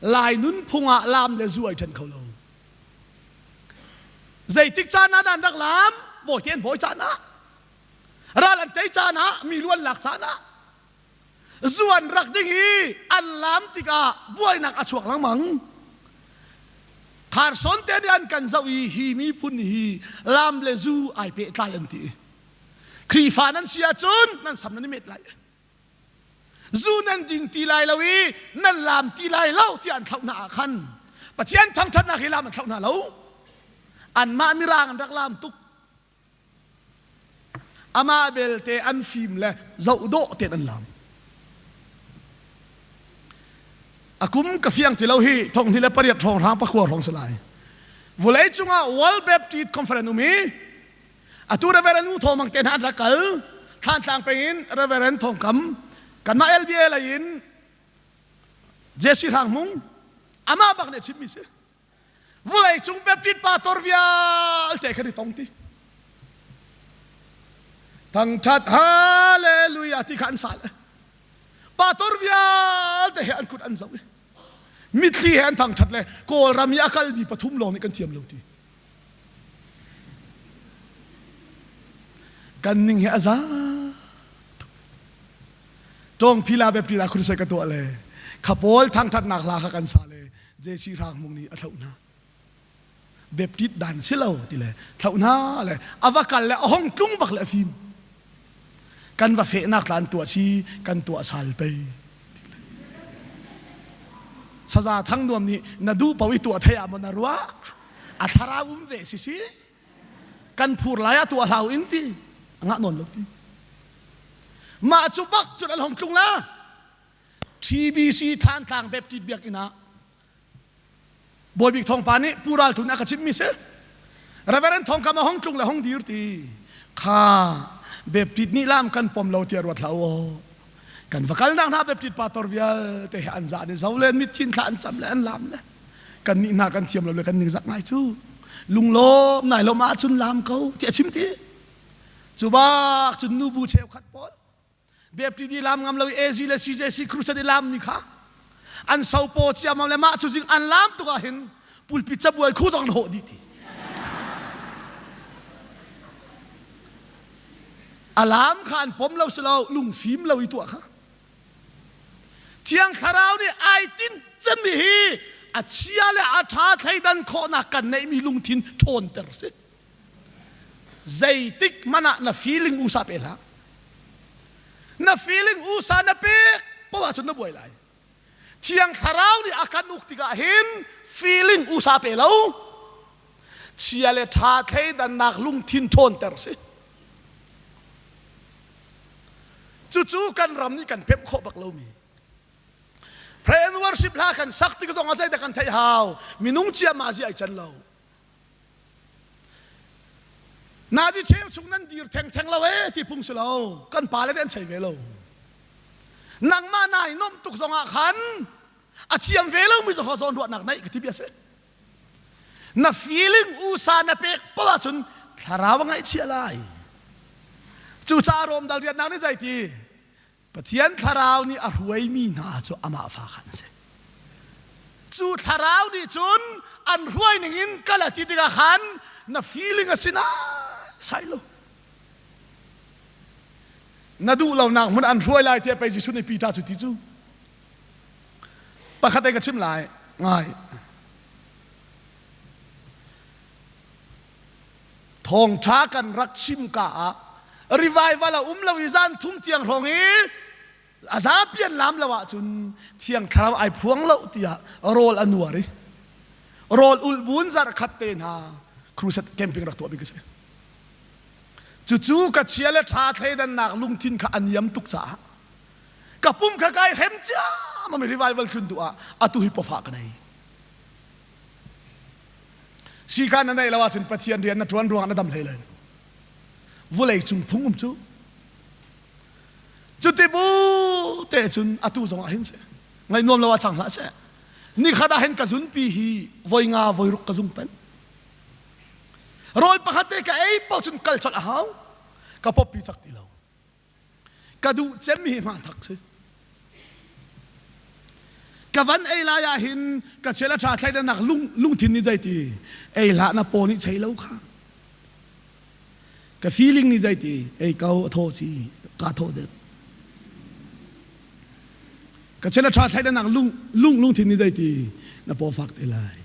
Lai nunphung ah laam le zu ai ṭhen kho lo. Zeitik caan ah dah an rak laam? Bawi an bawi caan ah. Ral an tei caan ah, mi lu an lak caan ah. Zu an rak ding i an laam tikah buainak a chuak lengmang. Kharson te nih an kan zoh i hi miphun hi laam le zu ai pehtlai an ti. Khrihfa nan si ahcun nan sam nan i met lai. Zu nan ding ti lai lo i nan laam ti lai lo tiah an thlauh hna ah khan Pathian thangṭhatnak hi laam an thlauh hna lo. Anmah mirang an rak laam tuk. Amah belte an fim le zoh dawh tein an laam. A kum ka fiang ti lo hi thonghnih le pariat hrawng hrang pakua hrawng si lai. Vulei cungah World Baptist Conference um i atu Reverend U Thaw Mang te hna an rak kal. Thlantlang peng in Reverend Thawng Kam kanmah LBA lei in Jesse Hrang Hmung amah bak nih a chimmi si. Vulei cung Baptist pastor vialte khan i tong ti. Thangṭhat hallelujah ti kha an sa le. Pastor vialte he an kut an zo i mitthli he an thangṭhat le Kawlram i a kalmi pathum lawng nih kan thiam lo ti. Kan ning hi a za. Tawngphila Baptist ah crusade ka tuah le khapawl thangṭhatnak hla kha kan sa le JC Hrang Hmung nih a thlauh hna. Baptist dan si lo ti le thlauh hna le a va kal le a hong tlung bak le a fim. Kan va fehnak tla an tuah si kan tuah sal pei. Saza thang nuam nih na duh paoh i tuah thei ah maw na ruah? A thlarau um ve si si. Kan phur lai ah tuah hlau in ti. A ngah nawn lo ti. Mah cu bak cun an hong tlung la. TBC Thantlang Baptist Biakinn ah Bawibik Thawngpa nih Pu Ral Thun a ka chimhmi si. Reverend Thawngkam a hong tlung le hong dir ti. Kha Baptist nih lam kan pom lo tiah ruat hlah u. Kan va kalnak hna Baptist pastor vialte he an za an i zo le mithin thla an cam le an lam le kan nih hna kan thiam lo le kan ningzak ngai cu lunglawm nai lawm ahcun lam ko ti a chim ti. Cu bak cun nubu cheukhat pawl Baptist lam ngam lo i AZ le CJC Crusade i lam mi kha an sopo ciamam le mah cu zing an lam tuk ah hin pulpit cabuai khu zong an hawh dih ti. A lam kha an pom lo si lo lungfim lo i tuah kha. Thiang Thlarau nih ai tinh cemmi hi a chia le a ṭha thleidan khawhnak kan neihmi lungthin ṭhawnter si. Zeitik hmanh ah na feeling usa pe hlah. Na feeling usa na pek poah ahcun na buai lai. Thiang Thlarau nih a kan uk tikah hin feeling usa pe lo. Chia le ṭha thleidannak lungthin ṭhawnter si. Cucu kan ram nih kan pemh khawh bak lomi. Pray and worship hla kan sak tik zong ah zeidah kan theih hau. Minung ciammah zi ai can lo. Nazi cheu chung nan dir thengtheng lo ee ti phung si lo. Kan pale nih an chei ve lo. Nangmah nai nomh tuk zongah khan a thiam ve lomi zong zawn ruahnak naih ka ti bia si. Na feeling usa na pek poah ahcun thlarau a ngaihchia lai. Cucaah Rom dal riannak nih zei ti? Pathian thlarau nih a hruaimi hna cu amah fa kha an si. Cu thlarau nih cun an hruai ning in kal a ti tikah khan na feeling a si sai lo. Na duh lonak hmun an hruai lai tiah pei Jesuh nih Peter cu ti cu. Pakhat ka chim lai ngai. Thawngṭha kan rak chim ka ah revival a um lo i zan thum tiang hrawng i a zapi an lam lo ahcun thiang thlarau ai phuang lo tiah rawl a nuar i rawl ulh bun zarh khat te hna crusade camping rak tuah mi ka si. Cucu ka chia le ṭha thleidannak lungthin kha a niam tuk caah ka pum kha kai hrem ciammam i revival tlun duh ah atu hi pawfah ka nei. Sikan na neih lo ahcun Pathian rian na ṭuan ruangah na dam hlei lai lo. Vulei cung phung um cu. Cuti bu te cun atu zong ah hin si. Ngaih nuam lo ah cang hlah seh. Nikhat ah hin ka zunpi hi voi nga voi ruk ka zung pen. Rawl pakhat te ka ei paoh cun kal colh a hau. Ka pawppi cak ti lo. Ka duh cem hi hmanthak si. Ka van ei lai ah hin ka chel a ṭha thleidannak lung lungthin nih zeiti ei hlah na paw nih chei lo kha. Ka feeling nih zeiti ei ko a thaw si ka thaw deuh. Ka chel a ṭha thleidannak lung lung lungthin nih zeiti na paw fak te lai.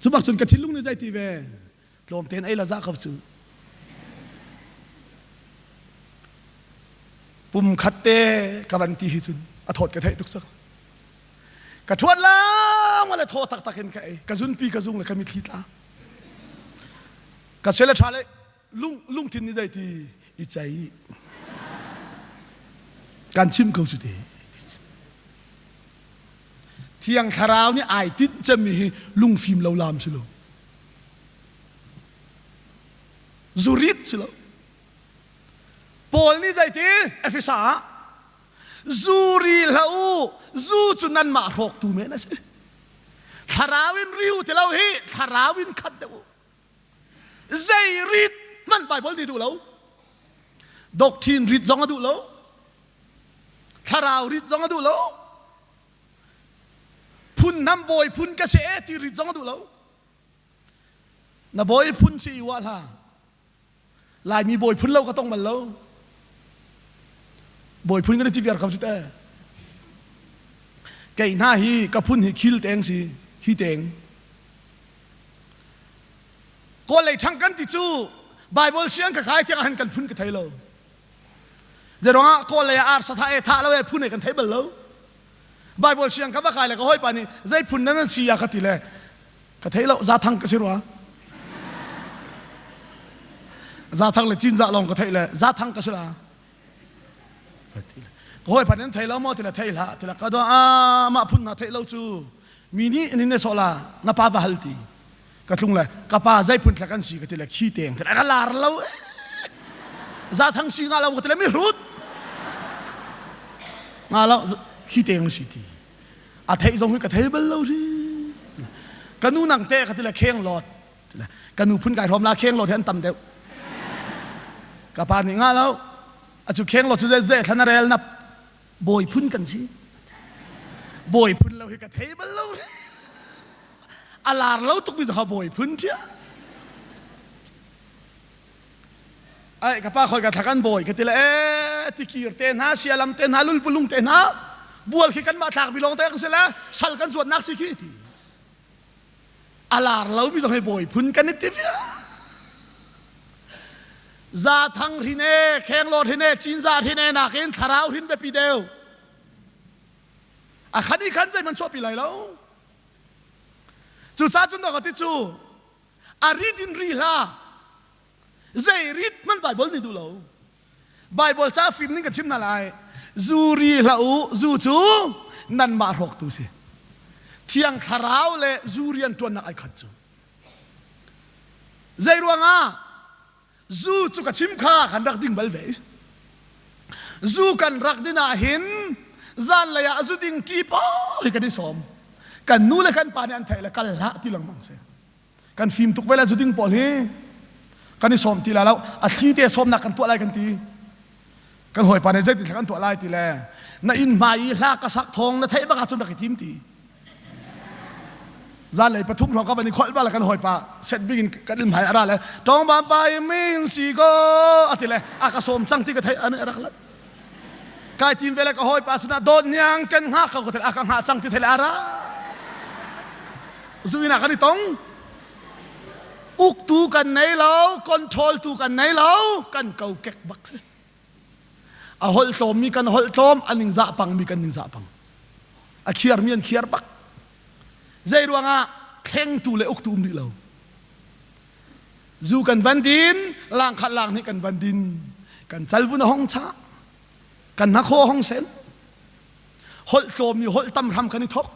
Cu bak cun ka thinlung nih zeiti ve tlawm tein ei la za kho cu. Pum khat te ka van ti hi cun a thawt ka theih tuk cang. Ka ṭhuat lang le thaw taktak in ka ei. Ka zunpi ka zung le ka mitthli tla. Ka sel a ṭha le lung lungthin nih zeiti i cei. Kan chim ko cu te. Thiang Thlarau nih ai tinh cemmi hi lungfim lo lam si lo. Zurit si lo. Paul nih zeiti Efesa ah zu ri hlah u zu cu nanmah hrawktu men a si. Thlarau in ri u ti lo hi thlarau in khat deuh u. Zei rit hmanh Bible nih duh lo. Doctrine rit zong a duh lo. Thlarau rit zong a duh lo. Phun nam bawi phun ka si e ti rit zong a duh lo. Na bawi phun si i uah hlah. Laimi bawi phun lo ka tong bal lo. Bawi phun kan i ti viar kho cu te. Kei hna hi ka phun hi khil teng si, hi teng. Kawl lei ṭhang kan ti cu Bible siang ka kai tiang han kan phun ka thei lo. Zeruangah kawl lei ah ar satha e tha lo e phun e kan thei bal lo. Bible siang ka va kai le ka hawipa nih zei phun nan an si ya ka ti le ka thei lo zathang ka si rua. Zathang le cinzah lawng ka theih le zathang ka si la. Ka ti le ka hawipa nih an thei lo maw ti le thei hlah ti le ka do a mah phun na theih lo cu mi nih nin ne sawh la na pa va hal ti. Ka tlung le ka pa zei phun thla kan si ka ti le khi teng ti le ka lar lo zathang si nga lo ka ti le mi hrut nga lo khi teng si ti a theih zong hi ka thei bal lo ri ka nu nang te ka ti le kheng lot ka nu phun kai hrom la kheng lot hi an tam deuh ka pa nih nga lo a cu kheng lot cu ze ze thlan a rel nap bawi phun kan si bawi phun lo hi ka thei bal lo ri a lar lo tukmi cu bawi phun ṭhia ai ka pa khoi ka thla kan bawi ka ti le e tikir te hna sialam te hna lulpulung te hna bual khi kan mah thlak bi lawng te kan si le sal kan zuatnak si khi ti a lar lo mi zong hi bawi phun kan i ti vial zathang hrin e khenglawt hrin e cinzah hrin e nakin thlarau hrin biapi deuh a khan i khan zeihmanh chuahpi lai lo Cucaah cun ka ti cu a rit in ri hlah. Zei rit hmanh Bible nih duh lo. Bible ca fim ning ka chim hna lai. Zu ri hlah u, zu cu nanmah hrawktu si. Thiang Thlarau le zu rian ṭuannak ai khat cu. Zei ruangah Zu cu ka chim kha kan rak ding bal ve. Zu kan rak din ah hin zanlei ah zu ding ṭi paw hi kan i sawm. Kan nu le kan pa nih an theih le kal hlah ti lengmang si. Kan fim tuk ve le zu ding pawl hi kan i sawm ti la lo. A thli te sawmnak kan tuah lai kan ti. Kan hawipa nih zeitin kan tuah lai ti le na inn hmai i hla ka sak thawng na theih bak ahcun rak i tim ti. Zanlei pathum hrawng ka van i kholh bal kan hawipa set bing in kan in hmai ara le tong bam pa i min si ko ati le a ka sawm cang ti ka theih ane rak lat kai tim ve le ka hawipa sinah dawt niang kan ngak ko ka thei a ka ngah cang ti thei le ara zuina kan i tong uktu kan nei lo control tu kan nei lo kan ko kek bak si A holh tlawmmi kan holh tlawm, a ningzah pangmi kan ningzah pang. A khiarmi an khiar bak. Zei ruangah thlengtu le uktu um rih lo. Zu kan van din, lang khat lang nih kan van din. Kan calvun a hong chah. Kan hnakhaw a hong sen. Holh tlawmmi holh tam hram kan i thok.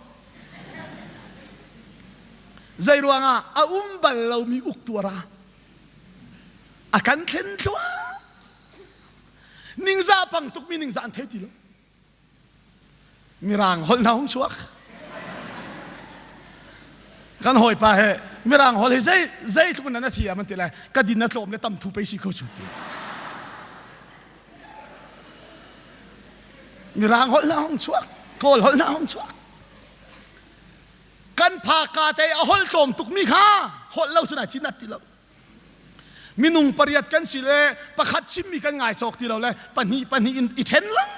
Zei ruangah a um bal lomi uktu a ra. A kan thlen thluah. Ningzah pang tukmi ningzah an thei ti lo. Mirang holh hna hung chuak. Kan hawipa he mirang holh hi zei zei tluk in na thiam an ti lai. Ka din na tlawm le tam thu pei si kho chu ti. Mirang holh hna hung chuak. Kawl holh na hong chuak. Kan phaka te a holh tlawm tukmi kha holh lo cun ai cinat ti lo. Minung pariat kan si le pakhat chimmi kan ngai cawk ti lo le pahnih pahnih in i ṭhen lang.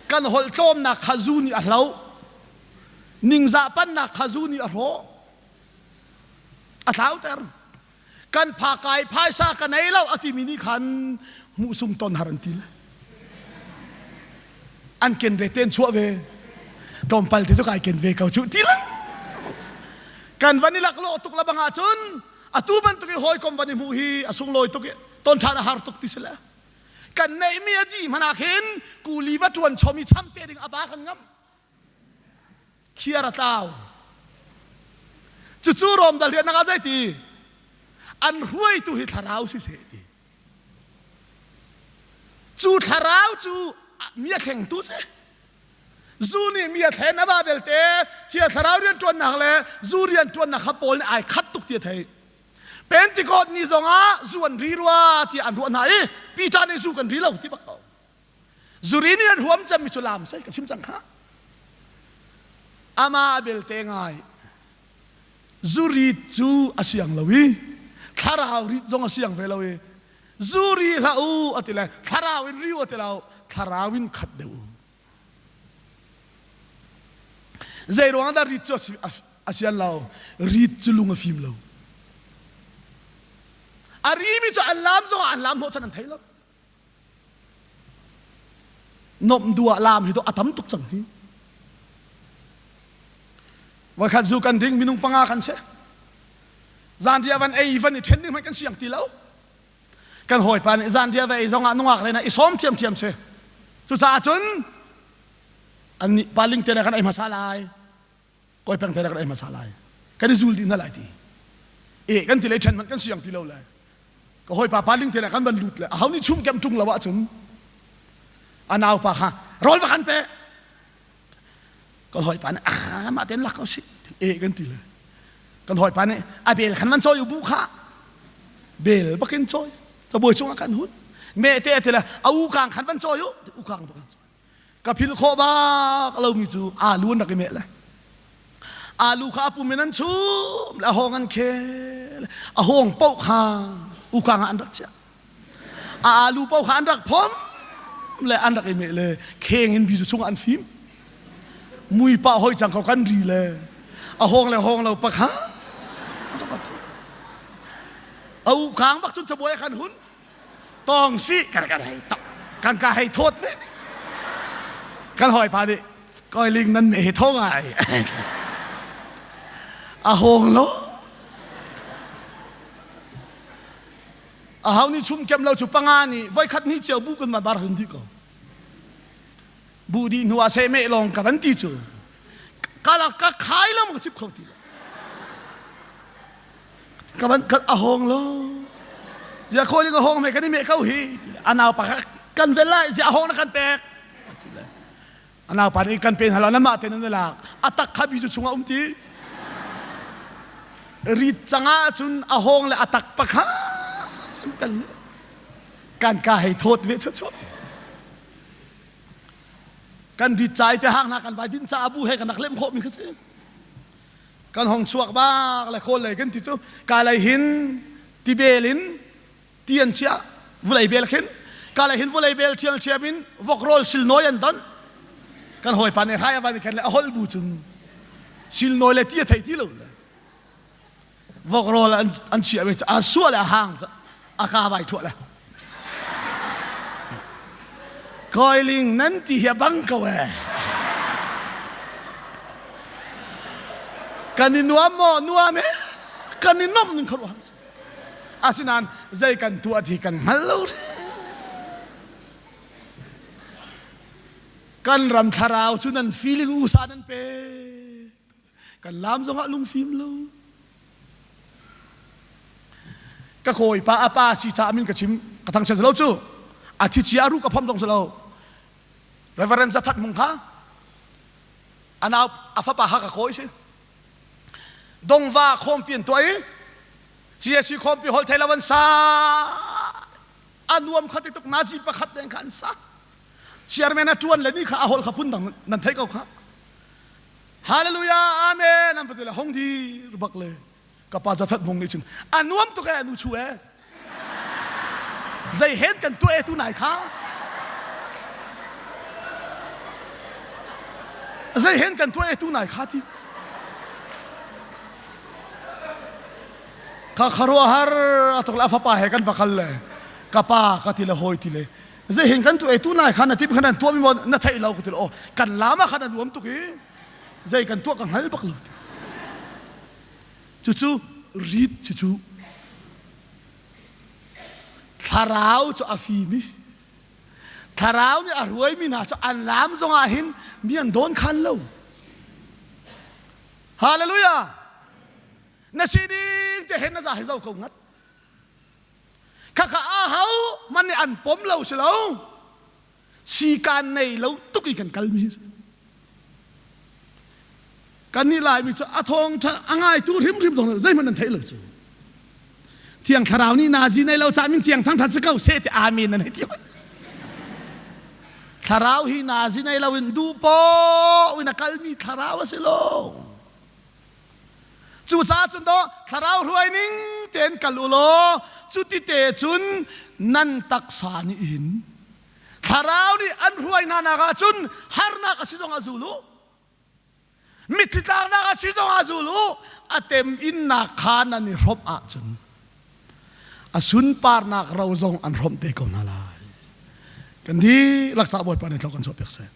Kan holh tlawmnak kha zu nih a hloh. Ningzah pannak kha zu nih a hrawh. A tlauter. Kan phakai phaisa ka nei lo a timi nih khan hmuhsung ton har an ti le. An ken ve ten chuah ve. Tlawmpal te cu kai ken ve ko cu ti lang. Kan van i laklawh tuk la bang ahcun atu bantuk i hawikom van i hmuh hi a sunglawi tuk i ton ṭhan a har tuk ti si le. Kan neihmi a dih hmanh ah khin kuli va ṭuan chom i cham te ding a ba kan ngam. Khiar a tlau. Cucu Rom dal riannak ah zeiti? An hruaitu hi thlarau si seh ti. Cu thlarau cu mi a thlengtu si. Zu nih mi a thlen a ba belte thia thlarau rianṭuannak le zu rianṭuannak kha Paul nih ai khat tuk ti a theih. Pentecost ni zongah zu an ri rua tiah an ruah hna i Peter nih zu kan ri lo ti bak ko. Zuri nih an huam cemmi cu lam sai ka chim cang kha. Ama belte ngai zurit cu a siang lo i thlarau rit zong a siang ve lo i zuri hlah u a ti le thlarau in ri u a ti lo thlarau in khat deuh u zei ruang dah rit cu a sian lo rit cu lung a fim lo a rimi cu an lam zong ah an lam hnawh chan an thei lo Nomh duh ah laam hi to a tam tuk cang hi. Voikhat zu kan ding minung panga kan si. Zanriah van ei van i ṭhen ding hmanh kan siang ti lo. Kan hawipa nih zanriah va ei zongah nungak len ah i sawm ṭhiamṭhiam si. Cucaah cun annih paling te le kan ei hmasa lai. Kawi peng te le kan ei hmasa lai. Kan i zul dih hna lai ti. E kan ti le ṭhen hmanh kan siang ti lo le. Ka hawipa paling te le kan van lut le aho nih chum kem ṭung lo ahcun a naupa kha rawl va kan pe. Kan hawipa nih ah mah ten lak ko si. E kan ti le. Kan hawipa nih a bel khan man cawi u bu kha. Bel bakin cawi. Cabuai cungah kan hun. Me te ti le a u kang khan van cawi u. U kang bakin cawi. Ka philh khawh bak lomi cu alu an rak i meh le alu kha a pum in an chum le a hawng an khel a hawng paoh kha ukang ah an rak chiah a alu paoh kha an rak phom le an rak i meh le kheng in bizu chungah an fim mui pah hoi cang ko kan ri le a hawng le hawng lo pakha a ukang bak cun cabuai khan hun tong si kan kan hei tok kan ka hei thawt ve kan hawipa nih koiling nan me he tho ngai a hawng lo a hau nih chum kem lo cu panga nih voikhat ni cio bu kan bar hun di ko bu di hnu ah seh meh lawng ka van ti cu kala ka khai lam chip kho ti lo Ka van ka a hawng lo. Zia khawi ding a hawng me kan i meh ko hi. A naupa kha kan vel lai zia a hawng na kan pek. A naupa nih kan pe hna lo namah te nan i lak. A tak kha bi cu chungah um ti. Rit cangah cun a hawng le a tak pakha kan kan ka hei thawt ve chuah. Kan rit cai te hang hna kan vai din ca abu he kan rak lem khawh mi kha si. Kan hong chuak bak le kawl lei kan ti cu ka lei hin tibel in ti an chiah vulei bel khin ka lei hin vulei bel ṭhiam ṭhiam in vok rawl silnawi an don kan hawipa nih hrai a van i khen le a holh bu cun silnawi le ti a thei ti lo le vok rawl an an chiah ve a suah le a hang a ka vai thuah le Koiling nan ti hi a bang ko e. Kan i nuam maw? Nuam e. Kan i nomh ning khuaruah. Asinain zei kan tuah ti kan hngal lo. Kan ram thlarau cu nan feeling usa nan pe. Kan lam zongah lungfim lo. Ka kawipa a pa si caah min ka chim ka thangchiat lo cu a thi chia a ruh ka phomh zong si lo. Reverend Zathat Mung kha a nau a fapa kha ka kawi si. Dongva khawmpi an tuah i CSC khawmpi hol thei lo an sa a nuam kha ti tuk nazi pakhat deng kha an sa. Chairman a ṭuan le ni kha a holh kha phun dang nan theih ko kha. Hallelujah, amen an va ti le hong dir bak le ka pa Jafet mung nih cun a nuam tuk e nu chu e. Zei hen kan tuah e tu nai kha. Zei hen kan tuah e tu nai kha ti. Ka kharuahar a tuk le a fapa he kan va kal le ka pa ka ti le hawi ti le zei hen kan tu ei tu nai khan na tim khan an tuah mi maw na theih lo ka ti le aw kan lam ah khan a nuam tuk i zei kan tuah ka hngal bak lo. Cucu rit cucu thlarau cu a fim i thlarau nih a ruaimi hna cu an lam zongah hin mi an dawn khan lo. Hallelujah! Na sining te hen na za hi zo ko ngat. Khakha a hau man nih an pom lo si lo. Sikan nei lo tuk i kan kal mi si. Kan nih Laimi cu a thawng tha a ngaitu hrimhrim zong zeihmanh nan theih lo cu. Thiang Thlarau nih nazi nei lo ca min thiang thangthat si ko se ti amen nan hei ti hoi. Thlarau hi nazi nei lo in duh paoh in a kalmi thlarau a si lo. Cucaah cun daw thlarau hruai ning tein kal u law cuti te cun nan taksa nih hin thlarau nih an hruai hna nak ah cun harnak a si zong ah zul u. Mitthli tlaknak a si zong ah zul u. A tem innak kha nan i hrawmh ahcun a sunparnak ro zong an hrawmh te ko hna lai. Kan dihlak ca Bawipa nih thlo kan chuah piak seh.